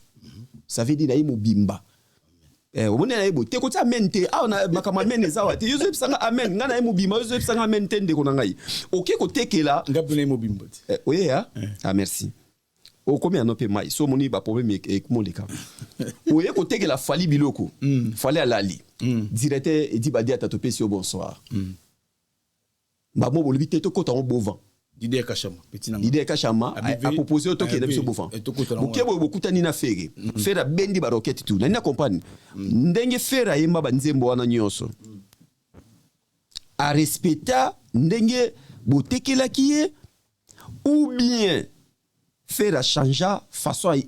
ça veut dire na ye mobimba. Omoni na ye boye te, kotia amen te awa na makambo. Amen eza awa te. Yo ozoyebisanga amen, ngai na ye mobimba, yo ozoyebisanga amen te. Ndeko na ngai, oke kotekela. Nga mpe na ye mobimba te. Oyeya, ah merci, okomi ano mpe mai. So omoni baproblème ekomoleka, oye kotekela Fally biloko, Fally alali, directeur edi badiata, topesi yo bonsoir. Bamo bolobi te, tokɔta yango bovan. Didier Kashama, petit nanga. Didier Kashama apropose oyo, tokende biso bovan. Boke boye, bokutani na Ferre. Ferre abendi baroquette tu nani na comprendre ndenge Ferre ayemba banzembo wana nyonso, arespecta ndenge botekelaki ye, ou bien Ferre achangea façon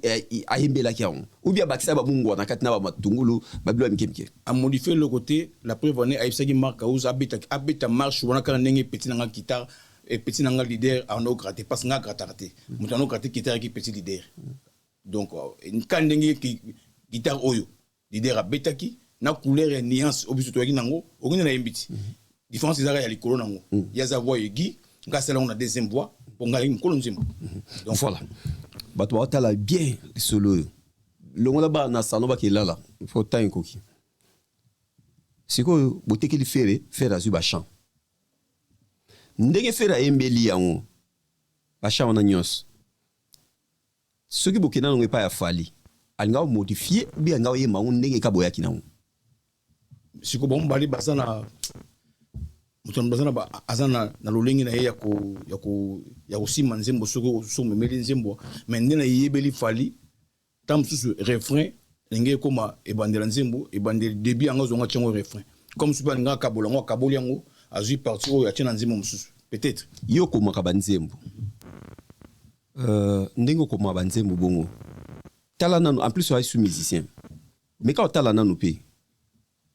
ayembelaki yango, ou bien abakisa bamungwa na kati na bamatungulu, babilo ya mike mike? Amodifie eloko te. La preuve ane, ayebisaki Mark House abeta, abeta marche wana kaka ndenge petit nanga guitare, petit nanga leader ando gratte, parce nga grattaka te. Moto ando gratte guitare yaki petit leader. Donc ka ndenge guitare oyo leader abetaki na couleur ya nuance oyo biso toyaki nango, okende nayembi ti différence ezaka ya likolo nango. Ye aza voix aigu, nga asala yango na deuxième voix, mpo ngai mokolo nzembo. Donc voilà, bato baotala bien lisolo oyo. Longola bana na salon, bakelala fo temps ekoki. Sikoyo botekeli Ferre, Ferre azwi bachant ndenge Ferre ayembeli yango, bachant wana nyonso. Soki bokenda nango epai ya Fally, alinga omodifie ou bien alinga oyemba yango ndenge eka boyaki nango? Sikoyo bango mibale baza na moto aza na aza na lolenge na ye ya kosimba nzembo. Soki omemeli nzembo, mais nde nayebeli Fally, ntango mosusu refrain ndenge ekóma ebandela nzembo, ebandeli début yango, azonga tiango refrain. Comme mosusu mpe alinga akabola yango, akaboli yango, azwi partie oyo atie na nzembo mosusu peut-être. Yo okomaka banzembo, ndenge okomaka banzembo bongo, tala nanu, en plus oayi su musicien, mais ka otala nanu mpe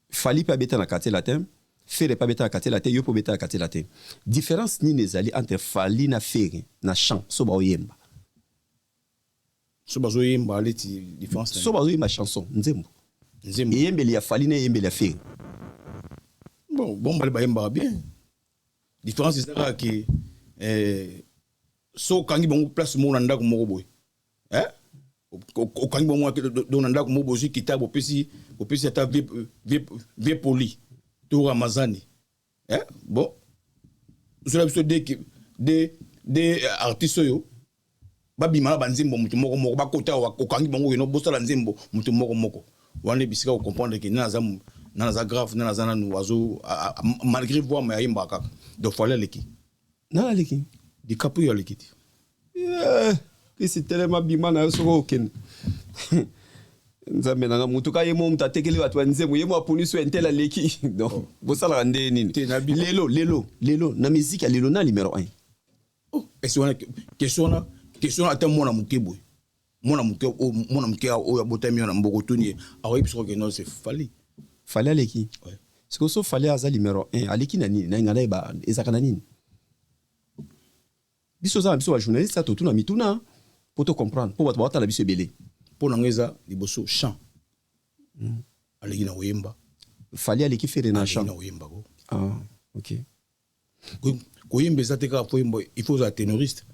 Fally mpe abeta na Quartier Latin, Ferre mpe abeta na Quartier Latin, yo mpe obeta na Quartier Latin, différence nini ezali entre Fally na Ferre na chant so baoyemba? So bazoyemba aleti différence? So bazoyemba chanson, nzembo. Nzembo. Eyembeli ya Fally na eyembeli ya Ferre. Bon, bale bayembaka bien. Différence eza kaka ke so okangi bango place moko na ndako moko boye, eh? Okangi bango donc na ndako moko, bozwi kita, bopesi ata vie poli to Ramazani, eh? Bon, zola biso de artiste oyo babima na banzembo moto moko moko, bakota, okangi bango keno bosala nzembo moto moko moko wana, bisika kocomprendre ke nani aza grave, nani aza nanu azo malgré voix, mais ayembaka kaka. Donc Fally aleki. Nani aleki? DiCaprio aleki te. Kisi telema, bima na yo soki okende. Nzambe nanga, motu ka ye mo moto atekeli bato ya nzembo, ye mo aponi so intel aleki. Donc bosalaka nde nini? Lelo lelo lelo, na musique ya lelo, na numéro 1? Oh, ese wana question, wana question, ata mwana moke boye, mwana moke, mwana moke oyo abotami na mboko, tuni ye, akoyebi soki non, c'est Fally. Fally aleki. Sikoyo so Fally aza numéro 1, aleki na nini? Na ngai nayeba ezalaka na nini. Biso oza na biso bajournaliste, totuna mituna mpo to comprendre, mpo bato baotala biso ebele. Mpo nango eza liboso chant, aleki na koyemba. Fally aleki Ferre na chant? Na koyemba ko. Ah, ok. Koyemba eza te kaka koyemba, il faut ozala ténoriste.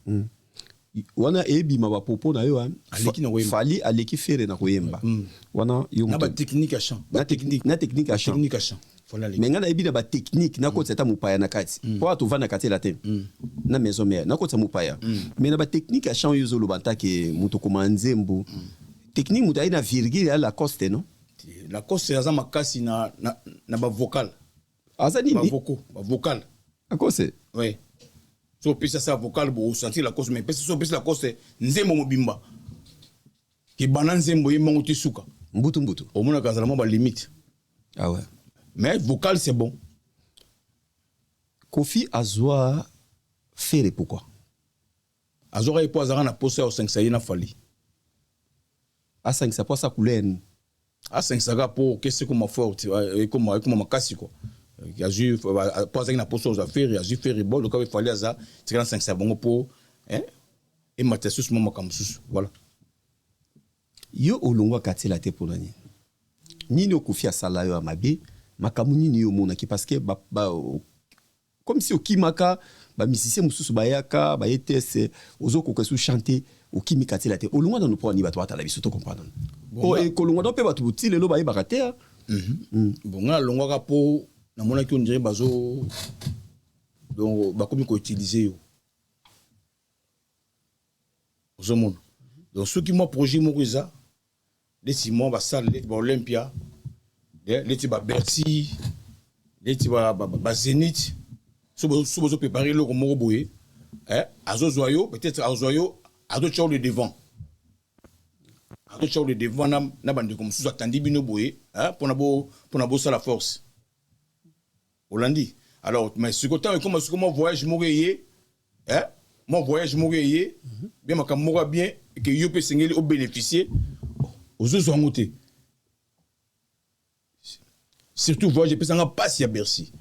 Wana eyebima bapopo na yo. Aleki na koyemba. Fally aleki Ferre na koyemba wana yo? Na batechnique ya chant. Na technique ya chant. Technique ya chant. Mais ngai nayebi na batechnique, nakotisa ata mopaya na kati, mpo awa tovanda kati ela te na Maison Mère, nakotisa mopaya. Mais na batechnique ya chant oyo ozoloba, ntake moto okoma nzembo, technique, moto aye na virgule ya Lacoste, non? Lacoste aza makasi na bavocal. Aza nini? Bavocaux, bavocal. Lacoste? Oui, so opesi asa vocal, bo osentir Lacoste. Mais pesi, so opesi Lacoste nzembo mobimba, kebanda nzembo ye mango te suka. Mbutu mbutu. Omonaka azala mwa balimite. Ah ouais. Mais vocal, c'est bon. Koffi azwa Ferre pourquoi? Azwaka ye mpo azalaka na posa ya kosangisa ye na Fally. Asangisa mpo asa couleur nini? Asangisaka mpo orchestre ekoma forte, ekoma makasi quoi. Azwi mpo azalaki na posa ozwa Ferre, azwi Ferre. Bon, loka Fally aza tikala, nasangisa bango mpo emata susu mwa makambo mosusu, voilà. Yo olongwa quartier latin pona nini? Nini oyo Koffi asala yo ya mabe? Makambo nini yo omonaki? Parce que ba, ba, comme si okimaka ba musiciens mosusu bayaka baye test, ozokoka esu chante, okimi quartier latin. Olongwa nanu pona nini? Bato batala biso to comprendre nanu. Po kolongwa no mpe bato ti lelo bayebaka te. Ah. Bon, nga nalongwaka mpo namonaki on dirait bazo, donc bakomi koutiliser yo, ozomona. Donc soki mwa projet moko eza neti mwa basale, neti baOlympia, neti baBercy, neti baZénith, so bozoprépare eloko moko boye, azozwa yo, peut-être azozwa yo, azotya yo le devant, azotya yo le devant na bandeko mosusu, atandi bino boye mpona bosala force, olandi. Alors, mais sikoyo ntango ekoma sikoyo mwa voyage moko eye, mwa voyage moko eye bien, makambo moko ya bien ke yo mpe esengeli obénéficie, ozozwa yango te. Surtout voyage epesanga mpasi ya Bercy,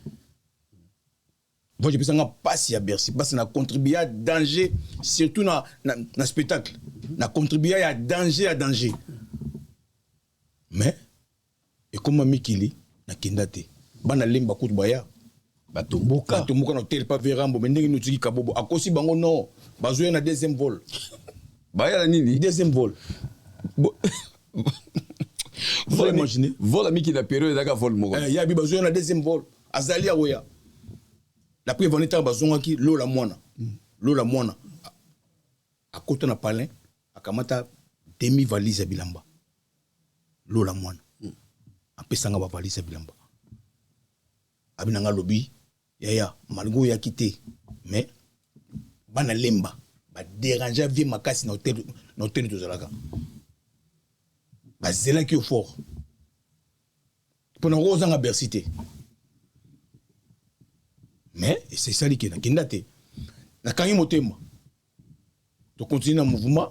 voyage epesanga mpasi ya Bercy parce na contribua ya danger, surtout na spectacle na contribua ya danger, ya danger. Mais ekoma mikili, nakenda te. Bana Lemba kutu baya. Batomboka. Batomboka na hotel pa Verambo. Me ndenge nini otiki Kabobo? Akosi bango, non, bazoya na deuxième vol. Baya na nini? Deuxième vol. Vous imaginez? Vol ya mikili na période ezalaka vol moko. Yabi bazoya na deuxième vol, azali akoya. La preuve, wana ntango bazongaki, Lola Mwana, Lola Mwana akota na palin, akamata demi valise ya bilamba. Lola Mwana apesanga bavalise ya bilamba, abi nanga, alobi: "Yaya, malgré oyaki te, mais bana Lemba badérange vie makasi na hotel, na hotel tozalaka, bazelaki yo fort mpona ko ozanga Bercy te." Mais esali ke nakenda te, nakangi motema, tocontinue na mouvement.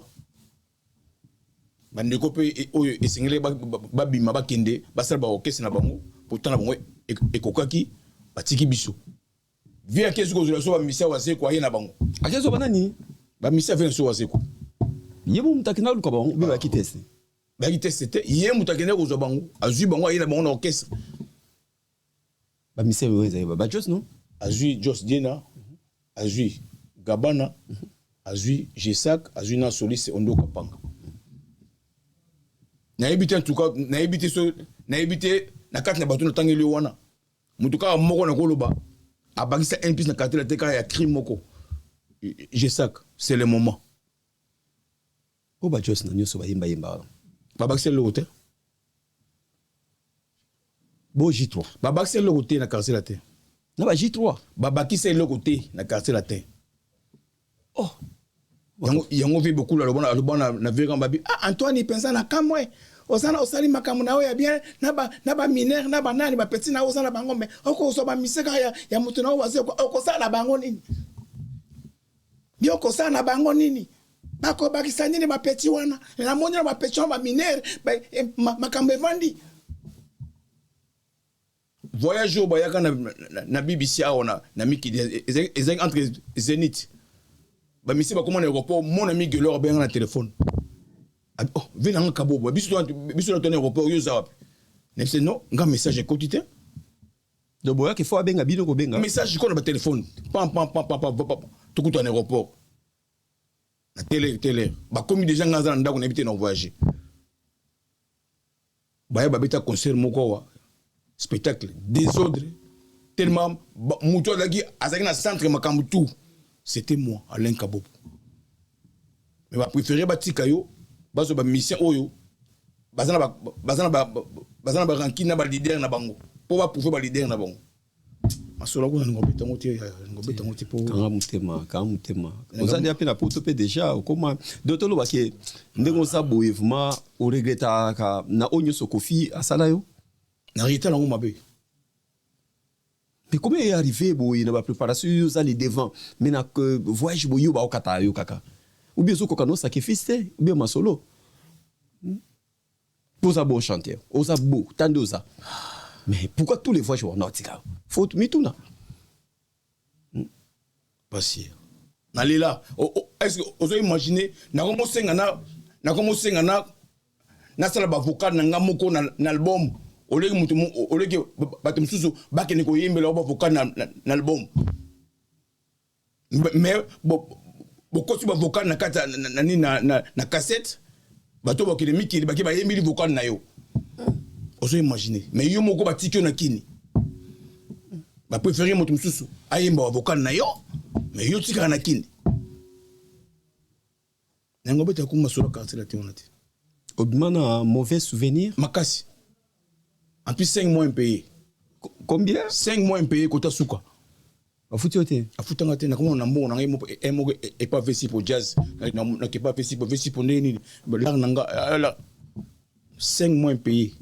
Bandeko mpe oyo esengeli babima, bakende basala baorchestre na bango, pourtant na bango ekokaki, batiki biso. Vie akesi kozwela so bamisia Wazeko, aye na bango. Akezwa banani? Bamisia ve na so Wazeko. Ye mo moto akenda aluka bango mpe bayaki test? Bayaki test te, ye moto akende kozwa bango, azwi bango, aye na bango na orchestre. Bamisia oyo ezali bajos, non? Azwi Jos Diena, azwi Gabana, azwi Gesak, azwi na soliste Ondo Kapanga. Nayebi te, en tout cas nayebi te, so nayebi te na kati na bato natangeli yo wana, moto kaka moko nakoloba abakisa un plus na quartier te, kaka ya cri moko, Gesak, c'est le moment. Oyo bajos na nyonso bayembayemba wana? Babakisa eloko te. Bo J3? Babakisa eloko te na quartier latin. Na ba J3? Babakisa eloko te na quartier latin. Oh. Yango, yango vi bokulu aloba, aloba na vera babi: "Ah, Antoine, mpenza na kamwe, oza na osali makambo na yo ya bien na baminere na banani, bapeti na yo oza na bango, me okozwa bamiseka ya moto na yo wazi, okosala na bango nini? Yo okosala na bango nini? Bakobakisa nini bapeti wana? Namoni na bapeti wana baminere, makambo evandi." Voyage oyo bayaka na BBC awa na mikili ezalaki entre Zénith, bamisi bakóma na aéroport, mon ami Gelor abenga na téléphone: "Oh, ve nanga Kabobo, biso biso na tona aéroport, yo oza wapi?" Nayebisi: "Non, nga message ekoti te." Donc boyaki, fo abenga bino kobenga? Message kona batelefone, pam pam pam pam pam pam, tokuta na aéroport na tele tele, bakomi déjà, nga aza na ndako, nayebi te na voyage. Baya babeta concert moko awa, spectacle désordre tellement moto azalaki na centre makambo tout, c'était moi, Alain Kabobo. Mais bapréféré batika yo, bazwa bamission oyo baza na barancune na baleader na bango, mpo baprouve baleader na bango. Masolo kuna ngobeta ngo te, ngobeta ngo te po Kanga motema, kanga motema. Oza deya mpe na poto mpe déjà okoma, donc tolobake ndenge oza boye, vraiment oregretaka na oyo nyonso Kofi asala yo? Na regretter yango mabe. Mais comment est arrivé boye na bapréparation, oyo oza le devant, mais na voyage boye oyo baokata yo kaka, ou bien ozokoka no sacrifice te, ou bien masolo mpo oza bon chanteur, oza beau tande oza, mais pourquoi tous les voyages wana otika? Faut mituna. Pasi nalela. Est ce que ozo imaginer nakomosenga na Nasala bavocal na nga moko na album, oleki moto, oleki bato mosusu bakende koyembela o bavocal na album. Mais bokoti bavocal na kati nani, na cassette, bato bakende mikili, bake bayembeli vocal na yo. Ozo imagine? Mais yo moko batiki yo na kini, bapréféré moto mosusu ayemba bavocal na yo, mais yo tikaka na kini. Yango obetaka kuma masolo Quartier Latin wana te. Obima na mauvais souvenir. Makasi. En plus, 5 mois impayé. Combien? 5 mois impayé, kota suka. Bafuti yo te? Afutanga te. Nakomona na mbongo na ngai moko epa Vesipo Jazz, nakepa Vesipo. Vesipo ndenge nini lar na nga 5 mois impayé?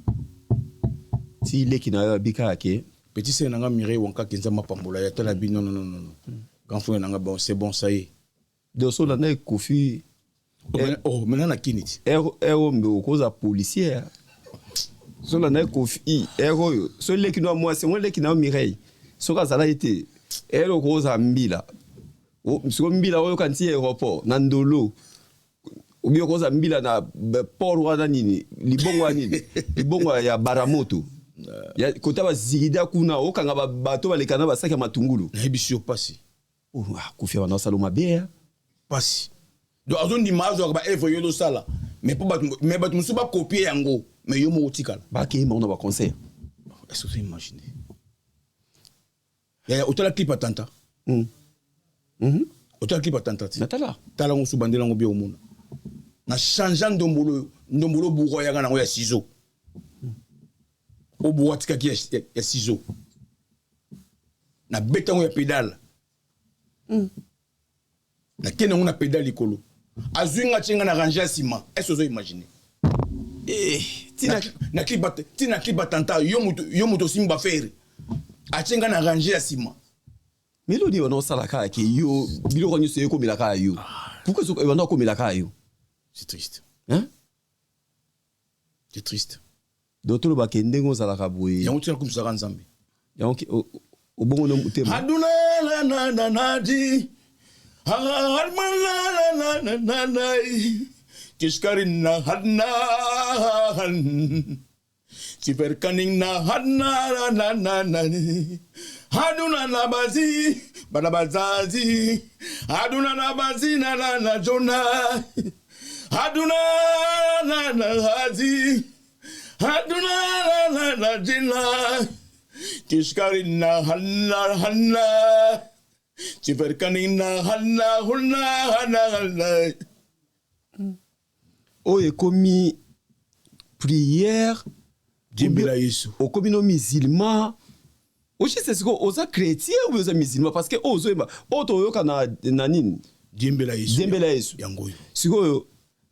Ti leki na yo abikaka ke. Petit sœur na nga Mireille Wankaki, Nzambe apambola ya tala bi. Non, non, non, non, grand frère na nga, bon, c'est bon, ça y est. Donc so olanda Ekofi. Oh, maintenant na kini ti. Ere mbe okoza policier. So olanda Ekofi, ere oyo so leki no ya mwasi ngo, leki na yo Mireille, soki azalaki te, ere okoza mbila. Siko mbila oyoka nti aéroport na Ndolo, obi okoza mbila na port wana nini, libongo ya nini, libongo ya Baramoto, kota bazigida kuna, okanga bato baleka na basaki ya matungulu. Nayebisi yo, pasi. Kofi wana osala mabe. Pasi. Donc azondima azwaka baœuvre yo ozosala, mais mpo mais bato mosusu bakopie yango, mais yo moko otikala. Bakeyemba ngo na baconcert. Est ce que imagine, yaya, otala clip atanta? Otala clip atanta ti? Natala. Tala ngo, so bandela yango bia, omona na change ndombolo. Ndombolo buku ayaka nango ya ciseau, o buku atikaki ya ciseau, nabeta yango ya pédale. Nakende yango na pédale likolo, azwi nga, tie nga na rangée ya nsima. Est ce ozo imagine? Tina clip atanta, yo moto osimbi bafere, atie nga na rangée ya nsima. Melodi wana osala kaka ke yo biloko nyonso ekomela kaka yo. Pourquoi ebanda okomela kaka yo? C'est triste. Hein? C'est triste. Donc tolobaka ndenge ozalaka boye. Yango tina kumisaka Nzambe. Yango obongo no motema. Aduna na na na di Tiskarina hadna Tiverkaning na hadna na na na Haduna na bazi bana bazazi Haduna na bazi na na na jona Haduna na na hazi Haduna na na na jina Tiskarina hanna hanna Tiverkanina hanna huna hanna hanna. Oyo ekomi prière. Diembela Yesu. Okomi no musulman ochise. Sikoyo oza chrétien ou oza musulman? Parce que oyo ozoyeba, oyo toyoka na nini? Diembela Yesu. Diembela Yesu. Yango oyo. Sikoyo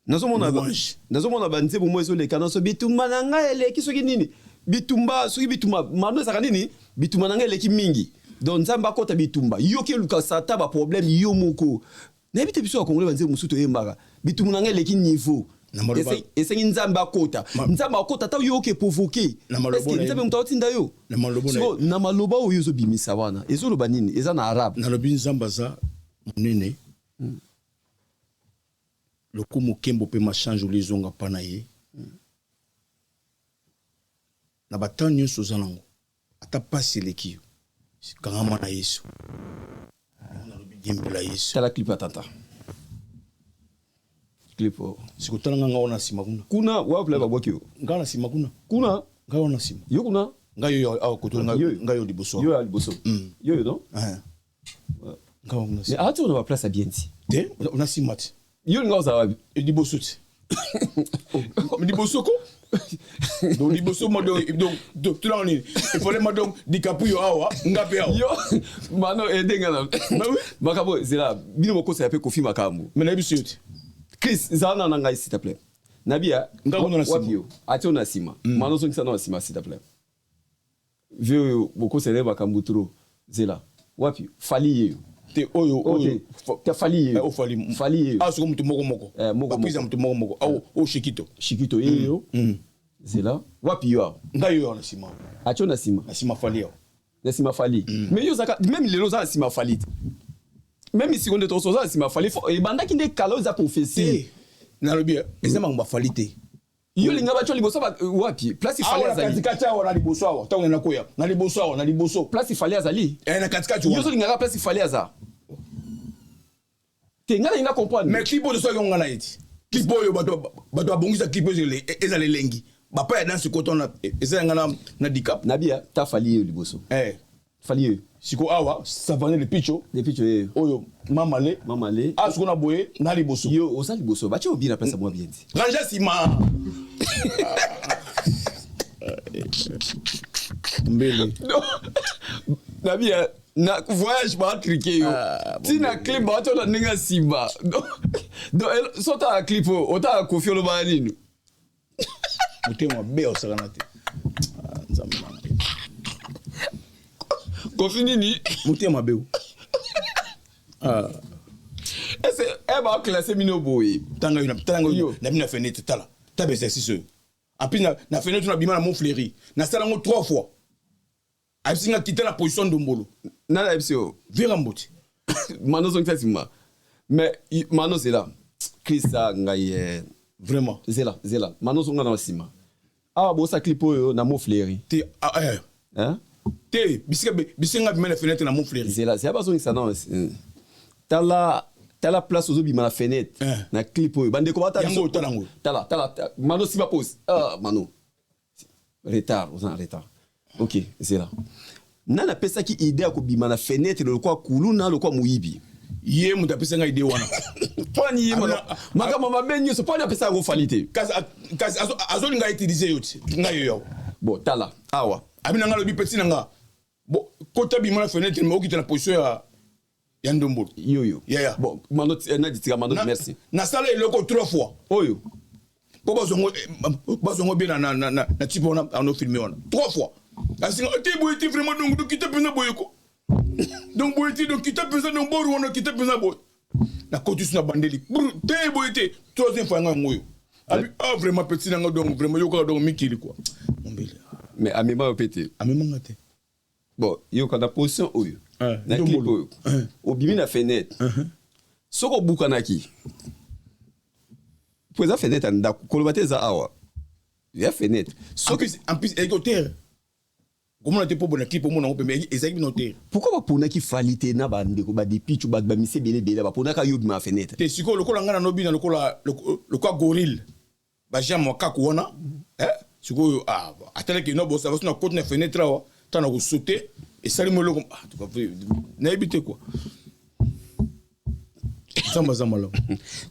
nazomona Louange. Nazomona banzembo mo ezoleka naso, bitumba na ngai eleki soki nini, bitumba soki bitumba mano ezalaka nini, bitumba na ngai eleki mingi, donc Nzambe akɔta bitumba. Yoki eluka sata baproblème yo moko. Nayebi te, biso bakongole, banzembo mosusu toyembaka, bitumba na ngai eleki niveau. Na maloba- Esengi Nzambe akota. Nzambe akota ata yo oke provoquer. Na maloba na ye- Nzambe moto aotinda yo? Na maloba na ye- Sikoyo, na maloba oyo ozobimisa wana, ezoloba nini? Eza na arabe. Nalobi Nzambe aza monene, lokumu, nkembo mpe machange ezonga mpa na ye. Na batemps nyonso oza nango, ata pasi eleki yo, kangama na Yesu. Nalobi diembela Yesu. Tala clip ya tata, clip oyo. Sikotala nga, nga wana nsima kuna. Kuna wapula babwaki yo. Nga na nsima kuna. Kuna. Nga wana nsima. Yo kuna. Ngai oyo awa koto. Yo. Ngai oyo liboso. Yo ya liboso. Yo yo non. Eh. Nga wana Mais ati ona baplace ya bien ti. Te, na nsima te. Yo linga ozala wapi? Liboso te, liboso ko. Donc liboso ma, donc tolanga nini, il fallait ma, donc DiCaprio awa, nga mpe awa. Yo mano edenga na Bah oui. makambo zela bino bokosela mpe Kofi makambo. Mais nayebi so yo te. Chris, zala na ngai, s'il te plaît. Nabia. Nga kuna na nsima. Wapi yo ati ona nsima? Mano ozongisa na nsima, s'il te plaît. Vieux oyo bokosela ye makambo trop. Zela, wapi Fally? Ye yo. Te, oyo. Oyo te, Fally ye yo. Oyo Fally. Fally ye yo. Ah, soko motu moko moko. Eh, moko baprise ya moko. Motu moko moko awo, oyo Shikito. Shikito ye yo. Zela, wapi yo awa? Ngai oyo awa na nsima. Ati yo na nsima. Na nsima Fally awa. Na nsima Fally. Mais yo ozalaka même lelo oza na nsima Fally te. Même sikoyo nde toso oza na nsima Fally. Ebandaki nde kala, oyo eza prophétie. Te, nalobi eza makambo ya Fally te. Yo linga batyo liboso wapi? Place Fally azali. Katikati awa na liboso awa, ntango nakoya na liboso awa na liboso. Place Fally azali. Eh, na katikati wana. Yo ozolingaka place Fally aza te, ngai nalinga comprendre. Mais clip oyo tosalaki yango, ngai na ye ti clip oyo bato babongisa clip oyo ezala elengi, bapa ya danse kota wana eza yanga na Dicap. Nabia ta Fally ye liboso. Eh. Fally ye. Siko awa Savane le Picho. Le Picho ye. Oyo Mamale. Mamale. A siko na boye na liboso. Yo oza liboso, batie obi na place mwa bien ti. Ranger nsima mbele. Nabia na voyage baatrike yo ntina clip baati na ndenge ya nsima. Donc so otala clip oyo, otala Kofi, olobaka nini? Motema mabe osakana te. Ah, Nzambe na ngai. Kofi nini? Motema mabe o. Ah. Ese e baclasse bino boye? Tanga yo, tanga yo na bino na fenêtre, tala taba exercice oyo. En plus na fenêtre na bima na Mont Fleury, nasala yango trois fois. Ayebisi nga kita na position ndombolo. Nani ayebisi yo? Vera Mboti. Mano, ozongisa nsima. Mais Mano, zela, Krista ngai eh. Vraiment. Zela, zela, Mano, ozonga na nsima awa, bosa clip oyo na Mont Fleury. Te, ah, eh. Hein? Te, bisika bisika nga bima na fenêtre na Mont Fleury. Zela, zela, bazongisa na tala, tala place ozobima na fenêtre. Eh. Na clip oyo bandeko bata. Yango, tala yango. Tala, tala, Mano, simba pose. Ah, Mano, retard, oza na retard. Ok, zela, nani apesaki idée ya kobima na fenêtre lokwa kuluna, lokwa moyibi? Ye moto apesa ngai idée wana. Mponi ye makambo mabe nyonso, mponi apesa yango Fally te? Kasi azolinga utiliser yo ti ngai yo yawo. Bon, tala awa. Abi na ngai, alobi: petit na nga bo kota, bima na fenêtre, mais okita na position ya ndombolo. Yoyo. Yeah. Bon, Mano, nadi tika Mano, merci. Nasala eloko trois fois. Oyo. Mpo bazwango bien na type wana ano filme wana trois fois. Asinga te boye te, vraiment. Donc kita mpenza boye ko, donc boye te, donc kita mpenza, donc boru wana kita mpenza boye. Nakoti so na bandeli te, boye te. Troisième fois yango, yango oyo. Abi: ah, vraiment, petit nanga, donc vraiment yo kaka, donc mikili quoi, mombele. Mais amema yo mpe te? Amemanga te. Bon, yoka, na position oyo na clip oyo obimi na fenêtre, soki obukanaki, po eza fenêtre ya ndako, koloba te eza awa ya fenêtre. Soki en plus ezalaki hauteur, komona te mpo bona clip omona yango pembe, ezalaki bino hauteur. Pourquoi baponaki Fally te na bandeko badepichu, bato bamisi ebele ebele, baponaka yo bima ya fenêtre? Te, sikoyo lokola ngai nanobina lokola gorille, bajambe makako wana, sikoyo atalaki no bosa baso na koti na fenêtre awa, ntango na kosaute esalimi eloko. Nayebi te quoi, Nzambe aza malamu.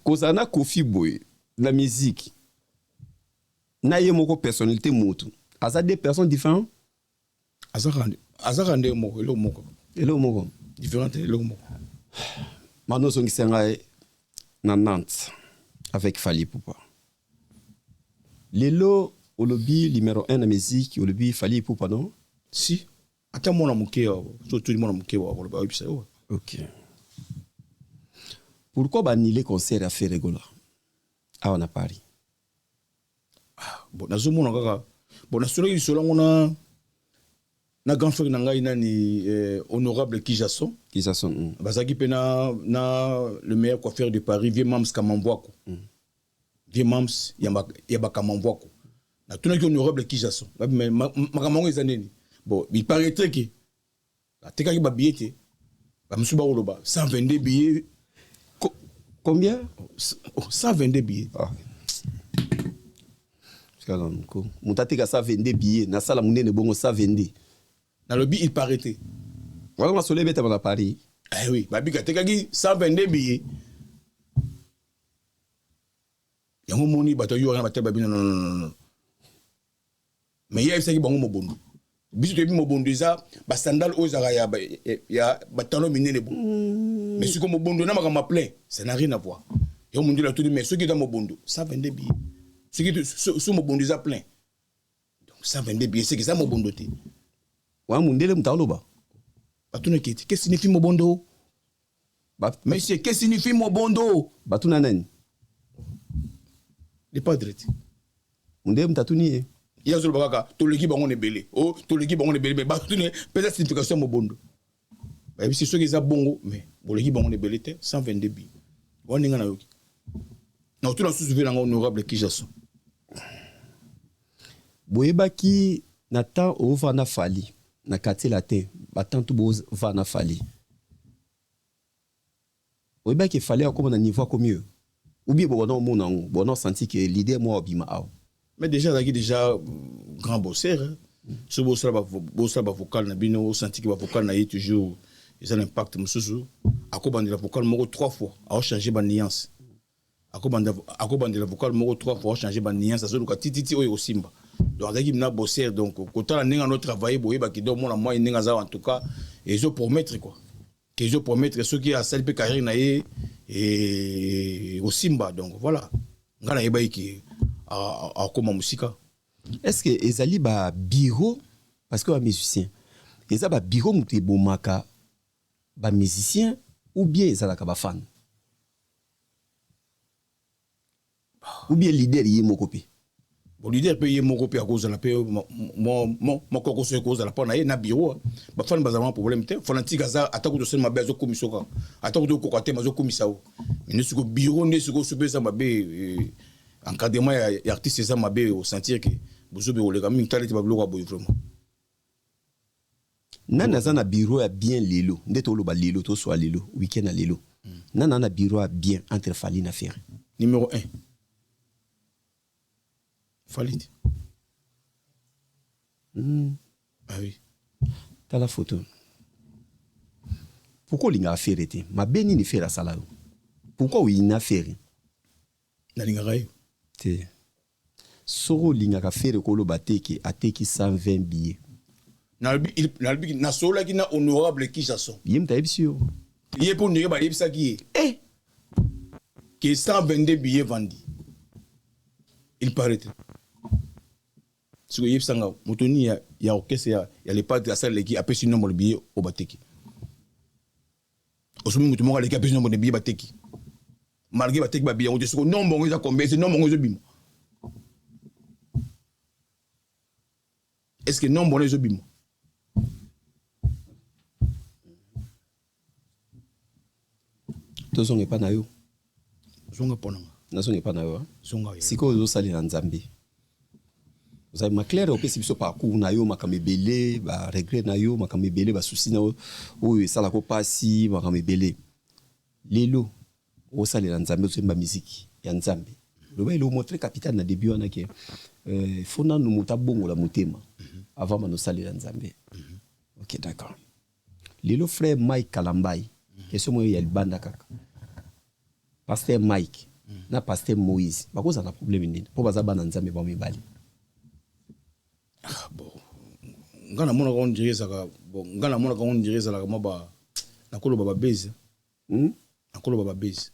Kozala na Kofi boye na musique na ye moko personnalité, motu aza deux personnes différentes? Azaka nde moko, eloko moko. Eloko moko. Différente, eloko moko. Mano, ozongisa ngai na Nantes avec Fally Ipupa. Lelo olobi numéro 1 na musique, olobi Fally Ipupa, non? Si, ata mwana moke, so otuli mwana moke, oloba oyebisa yo. Ok, pourquoi baannulé concert ya Ferre Gola awa na Paris? Ah, bon, nazomona kaka, bon, nasolaki lisolo yango na grand frère na ngai nani, honorable Kijason. Kijason. Bazalaki mpe na le meilleur coiffeur de Paris, vieux Mams Kamamvwako. Vieux Mams ya Bakamamvwako. Natunaki honorable Kijason: makambo yango eza nini? Bon, il paraîtrait que atekaki babillet te. Bamosusu bakoloba 122 billets. Combien? Oh, 122 billets. Ah. Moto ateka 122 billets na sala monene bongo, 122? Nalobi il paraît. Wana masolo ebetama na Paris. Eh oui, babika atekaki 122 billets. Yango moni bato yo wana batali babi: non, non, non. Mais ye ayebisaki bango mobondo. Biso toyebi mobondo eza basandale oyo ezalaka ya batalon minene bo. Mais sikoyo mobondo na makambo ya plein, ça n'a rien à voir. Yango mondele atuni: mais soki eza mobondo 122 billets, soki so mobondo eza plein, donc 122 billets, seke eza mobondo te. Wana mondele moto aloba. Batunaki ete: qu'est-ce signifie mobondo? Monsieur, qu'est-ce signifie mobondo? Batuna nani? Le padre te. Mondele moto atuni ye? Ye azoloba kaka toleki bango na ebele o, toleki bango na ebele. Mais batuni mpenza signification ya mobondo. Bayebisi soki eza bongo, mais boleki bango na ebele te, 122 billets wana. Ndenge nayoki, na otuna susu ve nanga honorable Kijason. Boyebaki na temps ovanda Fally na quartier latin, ba temps tout bovanda Fally. Oyebaki Fally akoma na niveau akomi oyo? Ou bien bobanda omona yango, bobanda osentir que leader moko abima awa? Mais déjà azalaki déjà grand bosseur, hein. So bosala bosala bavocal na bino, osanti ke bavocal na ye toujours eza na impact mosusu. Akobandela vocal moko trois fois, aochange banuance. Akobandela vocal moko trois fois, aochange banuance, azoluka tititi oyo ekosimba. Donc azalaki na bosser. Donc kotala ndenge ano travaille, boyebaki donc mona mwa ndenge aza, en tout cas ezopromettre quoi, ke ezopromettre soki asali mpe carrière na ye ekosimba. Donc voilà, ngai nayebaki ke akóma mosika. Est ce que ezali babureau? Parce que bamusicien, eza babureau moto ebomaka bamusicien ou bien ezalaka bafan ou bien leader ye moko mpe? Bon, leader mpe ye moko mpe akozala mpe moko akoso ekozala mpo na ye na bureau. Bafani bazala mwa problème te. Fanatique aza, ata kutu osali mabe azokomisa kaka, ata kutu okoka te azokomisa o. Mais siko bureau nde sikoyo so mpe eza mabe, encadrement ya artiste eza mabe, osentir ke bozobe koleka mingi. Tala ete babiloko ya boye vraiment. Nani aza na bureau ya bien lelo? Nde toloba lelo, toswa lelo, weekend ya lelo, nani aza na bureau ya bien entre Fally na Ferre? Numéro 1, Fally. Ah oui. Tala photo. Pourquoi olingaka Ferre te? Mabe nini Ferre asala yo? Pourquoi oyina Ferre? Nalingaka ye. Te, soki olingaka Ferre, koloba te ke ateki 120 billets. Nalobi nasololaki na honorable Kijason. Ye moto ayebisi yo? Ye mpo ndenge bayebisaki ye ke 122 billets vendus, il paraît. Sikoyo oyebisanga moto nini ya orchestre ya Le Padre asaleleki, apesi nombre de billets oyo bateki? Osomi moto moko aleki, apesi nombre de billets bateki, malgré bateki babillet yango te. Sikoyo nombre yango eza combien? Ese nombre yango ezobima? Est ce que nombre wana ezobima? Tozonga epa na yo. Zonga mpo nanga. Nazonga epa na yo. Zonga. Sikoyo ozosalela Nzambe, ozali maclaire, opesi biso parcours na yo, makambo ebele, baregret na yo, makambo ebele, basusi na yo oyo esalaka mpasi, makambo ebele. Lelo osalela Nzambe, ozoyemba miziki ya Nzambe. Loba eloko moko très capital na début wana ke faut nanu moto abongola motema avant bano osalela Nzambe. Ok, d'accord. Lelo frère Mike Kalambai, question moko ya libanda kaka: pasteur Mike na pasteur Moïse bakozala na problème nini, mpo baza bana Nzambe bao mibale? Ah, bon, nga namonaka on dirait ezalaka, bon, nga namonaka on dirait ezalaka mwa ba, nakoloba babese. Nakoloba babese.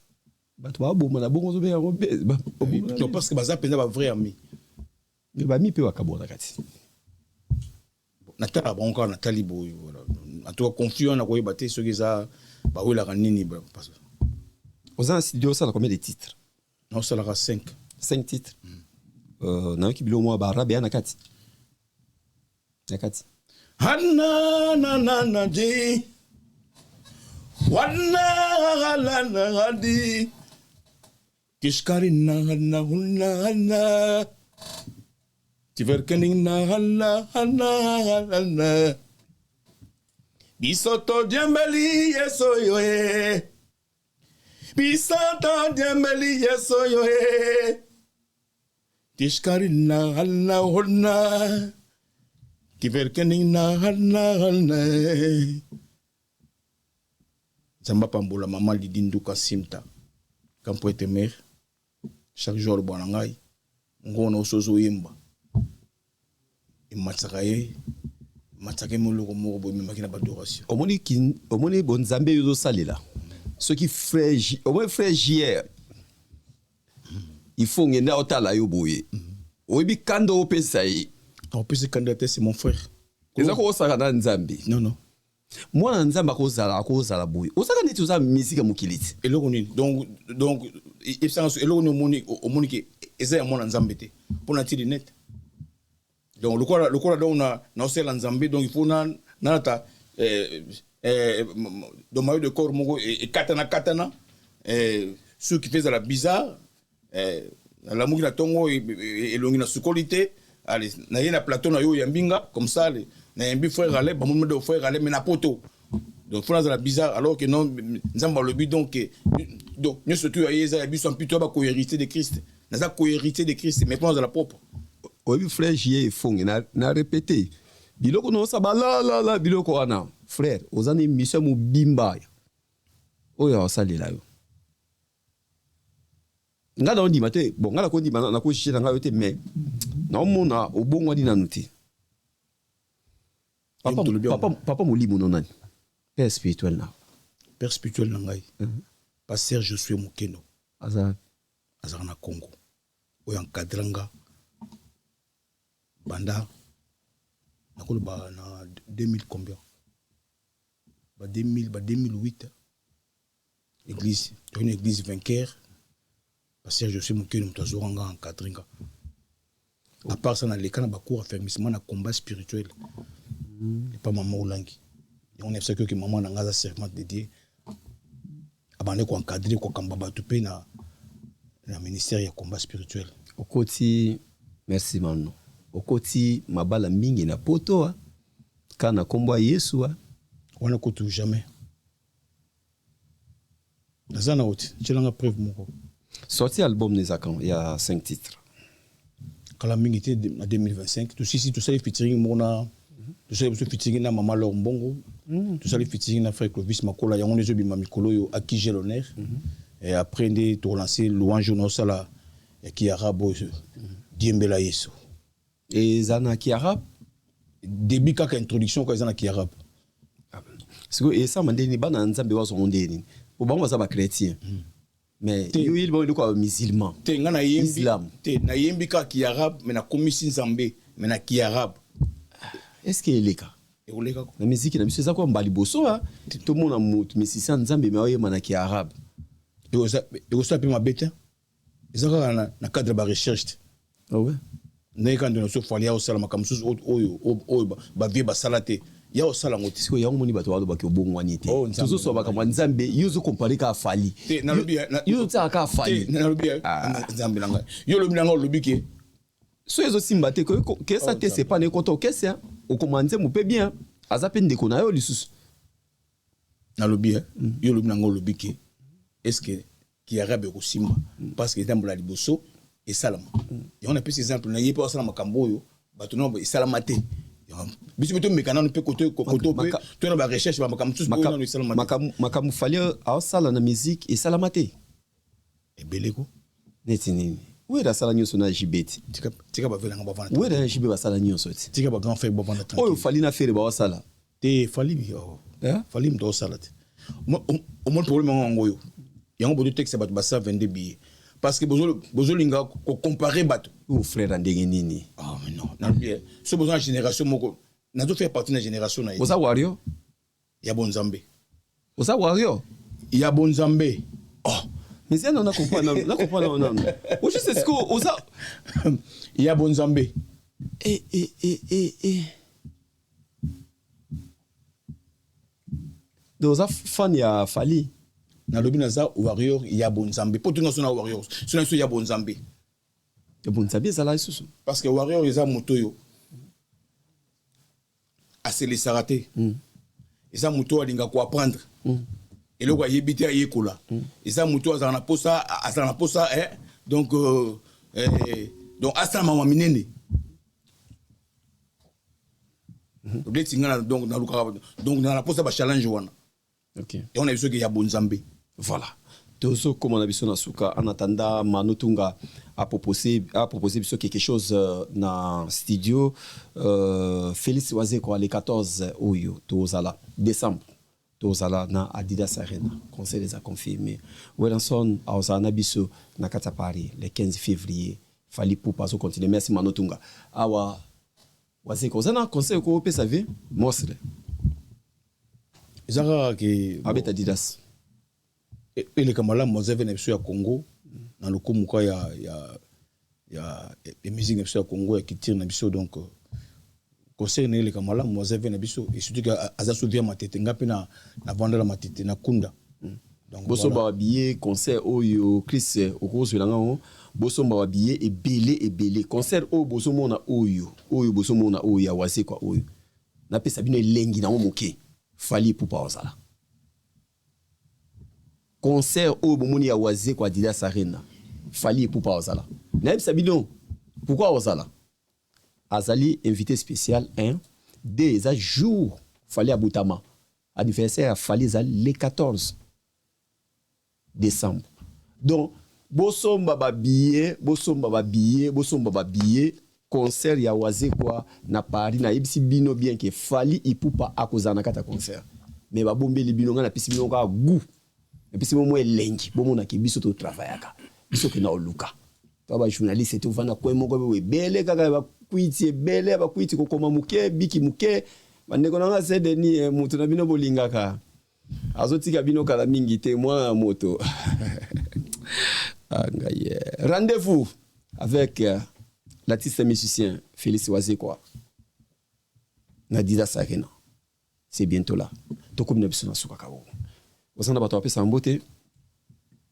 Bato baboma na bongo, ozobenga yango bese? Non, parce que baza mpenza bavrai ami. Mais bami mpe bakabonaka ti. Natalaka bango kaka, natali boye, voilà. En tout cas conflit wana koyeba te soki eza bawelaka nini. Oza na studio, osala combien de titres? Naosalaka 5. 5 titres. Nayoki biloko mwa baarabe ya na kati na kati. Hananana di wana di Kishkari na na na na Tiverkening na na na na Biso todiembeli Yesu yo e, Biso todiembeli Yesu yo e, Tishkari na na na Tiverkening na na na. Nzambe apambola mama Lidi Nduka Simta Kampo ete mare chaque jour aloba na ngai ngona oso ozoyemba ematisaka ye, ematisaka ye moloko moko boye ememaki na badoration. Omoni, omoni bonzambe oyo ozosalela, soki frère, omoni frère JR, il faut ngende otala yo boye, oyebi kanda opesa ye. Opesi kanda te, c'est mon frère. Eza koosaka na Nzambe. Non, non. Mwana Nzambe akozala boye, ozaka neti oza misike ya mokili ti. Eloko nini? Donc ebisanga so eloko nini omoni? Omoni ke eza ya mwana Nzambe te mpo na ti lunette. Donc lokola donc na naosala Nzambe, donc il faut na nalata donc maillot de corps moko ekatana katana, suki mpe ezala bizarre, nalamuki na ntongo, elongi na sukoli te. Allez, naye na plateau na yo oyambi nga comme ça, allez, nayambi frère Alain, bamoni de frère Alain, mais na poto. Donc faut nazala bizarre, alors que non, Nzambe alobi donc donc nyonso tu aye eza ya biso, mpi to ba cohéritier de Christ. Naza cohéritier de Christ, mais mpo nazala propre. Oyebi, frère Jie Efonge, na répété biloko nyonso balalala biloko wana. Frère, oza na émission mobimba oyo aosalela yo. Ngai naondima te. Bon, ngai nakondima, nakojuge na ngai yo te, mais naomona obongwani nanu te. Papa, papa, papa molimo no nani? Père spirituel na? Père spirituel na ngai, pasteur Josué Mokeno. Aza? Azalaka na Congo, oyo encadre nga banda nakoloba na 2000 combien, ba 2000, ba 2008. Église toyei na église Vainqueur, pasteur Josué Mokeno moto azwaka nga, encadre nga. À part ça, naleka na bacours affermissement na combat spirituel epa mama Olangi. Yango nayebisaki oke mama na nga aza servante de Dieu, abandi koencadre, kokamba bato mpe na ministère ya combat spirituel. Okoti, merci mano. Okoti mabala mingi na poto a ka na nkombo ya Yesu a? Wana kutu jamais. Naza na oti tielanga preuve moko. Sorti album eza quand, ya 5 titres? Kala mingi te, na 2025. Tosisi, tosali featuring moko na, tosali biso featuring na mama Lor Mbongo, tosali featuring na frère Clovis Makola. Yango nde ezobima mikolo oyo, À qui j'ai l'honneur. Et après nde tokolance louange oyo naosala ya kiarabe oyo, Diembela Yesu. Eza na kiarabe? Début kaka, introduction kaka eza na kiarabe. Sikoyo esama ndeni bana ya Nzambe bazwango ndeni? Po bango baza bachrétien, mais yo yeli bango eloko ya musulman. Te, nga nayembi Islam. Te, nayembi kaka kiarabe, mais nakomisi Nzambe, mais na kiarabe. Est ce que eleka? Ekoleka ko. Na miziki na biso eza kwa mbala liboso a tomona motu musicien Nzambe me aoyemba na kiarabe. Ekosala mpe mabe te, eza kaka na cadre ya barecherche te. Ah ouais? Ndenge kaka ndeko na biso Fally ya osala makambo mosusu oyo bavie basala te, ya osala yango te. Sikoyo yango moni bato balobaki obongwani te. Oh, Nzambe. Tozosoba makambo ya Nzambe, yo ozokompare kaka Fally. Te, nalobi Yo otiaka kaka Fally. Te, nalobi Nzambe na ngai, yo olobi na ngai, olobi ke So ezosimba te, kesa te, sepa na ekota okese okoma nzembo mpe bien, aza mpe ndeko na yo lisusu. Nalobi yo olobi na ngai, olobi ke est ce que kiarabe ekosimba, parce que etambola liboso esalama. Yango napesi exemple na ye mpe asala makambo oyo bato nano esalama te. Biso mpe tomeka nano mpe koto koto mpe to na barecherche, bamakambo mosusu oyo nano esalama te. Makambo Fally aosala na musique esalama te. Ebele ko. Neti nini? Wera asala nyonso na JB ti. Tika, tika bavie na nga bavanda. Wera na JB basala nyonso ti. Tika bagrand frère bavanda. Oyo Fally na Ferre baosala. Te, Fally, oh. Fally moto aosala te. Omoni problème yango oyo, yango bozotekisa bato ba 122 billets, parce que bozolinga kocompare bato. Oyo frère ya ndenge nini? Ah, mais non, nalobi so boza na génération moko, nazo faire partie na génération na ye. Oza warrior? Ya bonzambe. Oza warrior? Ya bonzambe. Oh, mais eza na comprendre, na comprendre nano ojust sikoyo oza Ya bonzambe. E e e e e donc oza fan ya Fally? Nalobi naza warrior ya bonzambe, mpo tunga so na warrior so na biso ya bonzambe. Ya bonzambe ezala lisusu? Parce que warrior eza moto oyo aselisaka te, eza moto oyo alingaka koapprendre eloko ayebi te, ayekola, eza moto oyo azalaka na posa, azalaka na posa donc donc asala mama minene neti nga. Donc nalukaka, donc na posa bachallenge wana. Yango na biso ke ya bonzambe. Voilà, tozokóma na biso na suka. En attendant, Manu Tunga a proposé biso quelque chose na studio. Félix Wazekwa, le 14 oyo tozala décembre, tozala na Adidas Arena, concert eza confirmé. Werrason aozala na biso na kati ya Paris le 15 février. Fally Ipupa azocontinue. Merci Manu Tunga. Awa Wazekwa, oza na conseil okopesa vie mostre? Eza kaka ke abeta Adidas. Eleka malamu, aza ve na biso ya Congo, na lokumu ka ya musique na biso ya Congo, ya culture na biso. Donc concert na eleka malamu, aza ve na biso, et surtout ke aza so via Matete. Nga mpe na vandala Matete na Kunda. Donc Bosomba voilà. Babillet concert oyo, Chris, okozwela ngango. Bosomba babillet ebele ebele. Concert oyo bozomona, oyo bozomona, oyo ya Wazekwa oyo, napesa bino elengi nango moke. Fally Ipupa ozala concert oyo bomoni ya Wazekwa, Adidas Arena, Fally Ipupa ozala. Nayebisa bino pourquoi ozala, azali invité spécial. 1, 2, eza jour Fally abutama. Anniversaire ya Fally ezali le 14 décembre. Donc bosomba babillet, bosomba babillet, bosomba babillet. Concert ya Wazekwa na Paris, nayebisi bino bien ke Fally Ipupa akozala na kati ya concert, mais babombeli bino. Ngai napesi bino kaka goût, napesi bino mwa elengi, bomonaki biso totravaillaka, biso okenda koluka to bajournaliste, tovanda coin moko boye, ebele kaka bakwiti, ebele bakwiti, kokoma moke, biki moke. Bandeko na nga, Saint-Denis, moto na bino bolingaka azotika bino kala mingi te. Mwana ya moto. Ah, ngai, rendez-vous avec l'artiste musicien Félix Wazekwa na Adidas Arena, c'est bientôt là. Tokomi na biso na suka. Kaka oza na bato bapesa mbote.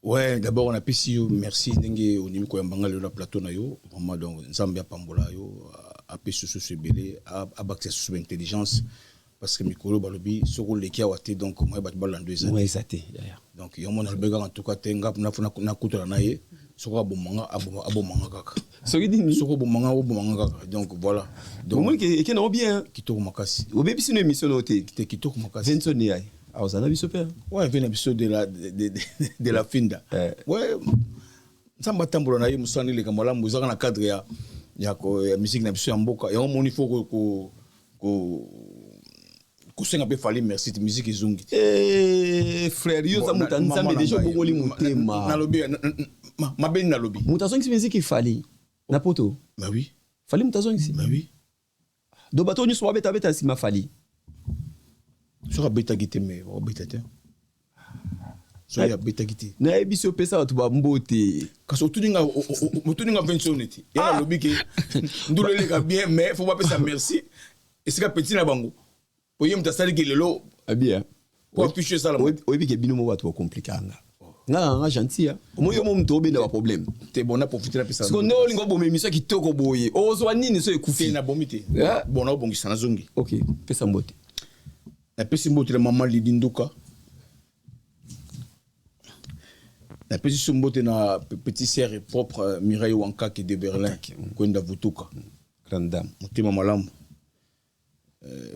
Ouais, d'abord on apesi yo merci ndenge ondimi koyamba nga lelo na plateau na yo. Vraiment, donc Nzambe apambola yo, apesi susu ebele, abakisa susu intelligence, parce que mikolo balobi soki oleki awa te, donc moye bato balanda eza. Moye eza te, yaya. Donc yo mona alobi kaka, en tout cas te, nga nakutana na ye, soki abomanga, abomanga kaka. Soki nini? Soki obomanga, obomanga kaka. Donc voilà, donc omoni ke eke nango bien. Kitoko makasi. Obebisi no émission no te. Te, kitoko makasi. Vincent yaye aozala na biso mpe. Ouais, ve na biso de la finda. Ouais, Nzambe atambola na ye, mosala eleka malamu. Ezaka na cadre ya musique na biso ya mboka. Yango moni faut kosenga mpe Fally merci te, musique ezongi te. Eh, frère, yo oza moto ya Nzambe, déjà obongoli motema. Nalobi mabeni, nalobi. Moto azongisi musique, Fally na poto. Bah oui. Fally moto azongisi. Bah oui. Donc bato nyonso babetabeta nsima Fally. Soki abetaki te, mais obeta te, soki abetaki te. Nayebi si opesa bato bambote. Kasi otuninga 20 neti ye, nalobi ke ndulu eleka bien, mais faut bapesa merci esika petit na bango, po ye moto asaliki lelo. Abia. Po affiche esalama. Oyebi ke bino mo bato bacompliquer nga. Nga na nga gentil ya omoi, yo mo moto obenda baproblème. Te, bon, na profite, napesa. Siko nde olinga oboma émission ya kitoko boye, ozwa nini so te? Ekufi. Nabomi te. Eh? Bon, naobongisa, nazongi. Ok, pesa mbote. Napesi mbote na mama Lidi Nduka. Napesi so mbote na petit sœur et propre, Mireille Wankake de Berlin. Wankake. Kwenda Vutuka. Grande dame. Motema malamu.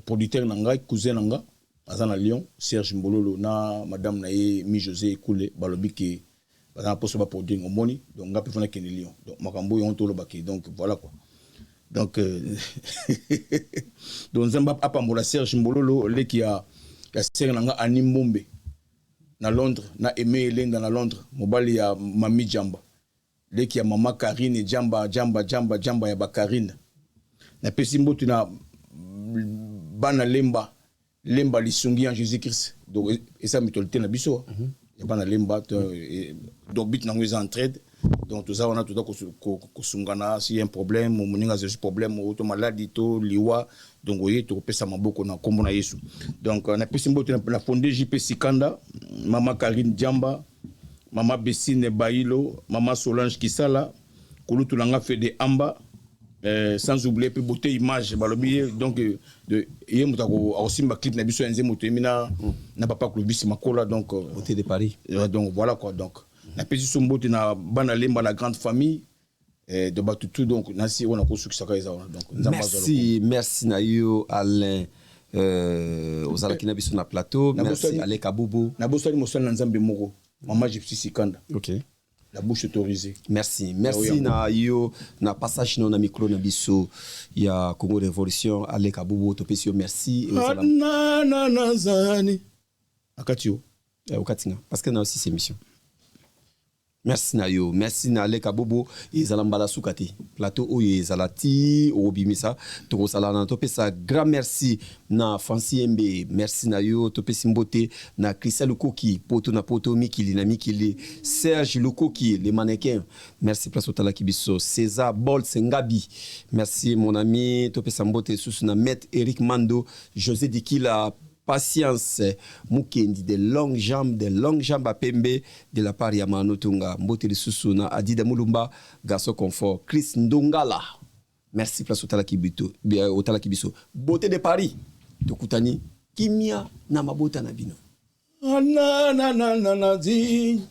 Producteur na ngai, cousin na nga aza na Lyon, Serge Mbololo na madame na ye Mi José Ekule, balobi ke baza na mposo baproduire. Omoni, donc nga mpe fo nakende Lyon. Donc makambo oyo tolobaki, donc voilà quoi. Donc Nzambe apambola Serge Mbololo, leki ya sere na nga Ani Mbombe na Londres, na Aimé Elenda na Londres, mobali ya Mami Jamba, leki ya mama Karine Jamba, Jamba, Jamba, Jamba ya bakarine. Napesi mbote na bana Lemba, Lemba lisungi en Jésus Christ. Donc eza mutualité na biso ya bana Lemba. Donc but nango eza entraide. Donc toza wana, toza kosungana. Si un problème, moninga azwi problème to maladi to liwa, donc oye tokopesa maboko na nkombo na Yesu. Donc napesi mbote na fonde JP Sikanda, mama Karine Jamba, mama Besine Bailo, mama Solange Kisala, kulutu na nga Fede Amba, sans oublier mpe Beauté Image. Balobi ye, donc ye moto akosimba clip na biso ya nzembo toyemi na papa Clovis Makola. Donc Beauté de Paris. Donc voilà quoi. Donc napesi so mbote na bana Lemba, na grande famille de batutu. Donc nasi oyo nakosukisaka eza wana. Donc Nzambe azwa. Merci, merci na yo Alain, ozalaki na biso na plateau. Merci Alain Kabubu. Nabosani mosali na Nzambe moko, mama Gypsy Sikanda. Ok. La bouche autorisée. Merci, merci na yo na passage no na micro na biso ya Congo Révolution. Alain Kabubu, topesi yo merci. Na nazani akati yo. Okati nga parce que na aussi émission. Merci na yo, merci na Aleka Bobo. Ezala mbala suka te, plateau oyo ezala ti okobimisa, tokozala na. Topesa grand merci na Franci Embe, merci na yo. Topesi mbote na Christian Lukoki, poto na poto, mikili na mikili. Serge Lukoki le mannequin, merci place otalaki biso. César Bolts Ngabi, merci mon ami. Topesa mbote susu na maître Eric Mando, José Dikila. Patience Mukendi, de longues jambes, de longues jambes à pembe de la part ya Mano Tunga. Mbote lisusu na Adida Mulumba, garçon confort. Chris Ndongala. Merci place otalaki bito, otalaki biso. Beauté de Paris. Tokutani kimia na mabota na bino. Na na na na na di.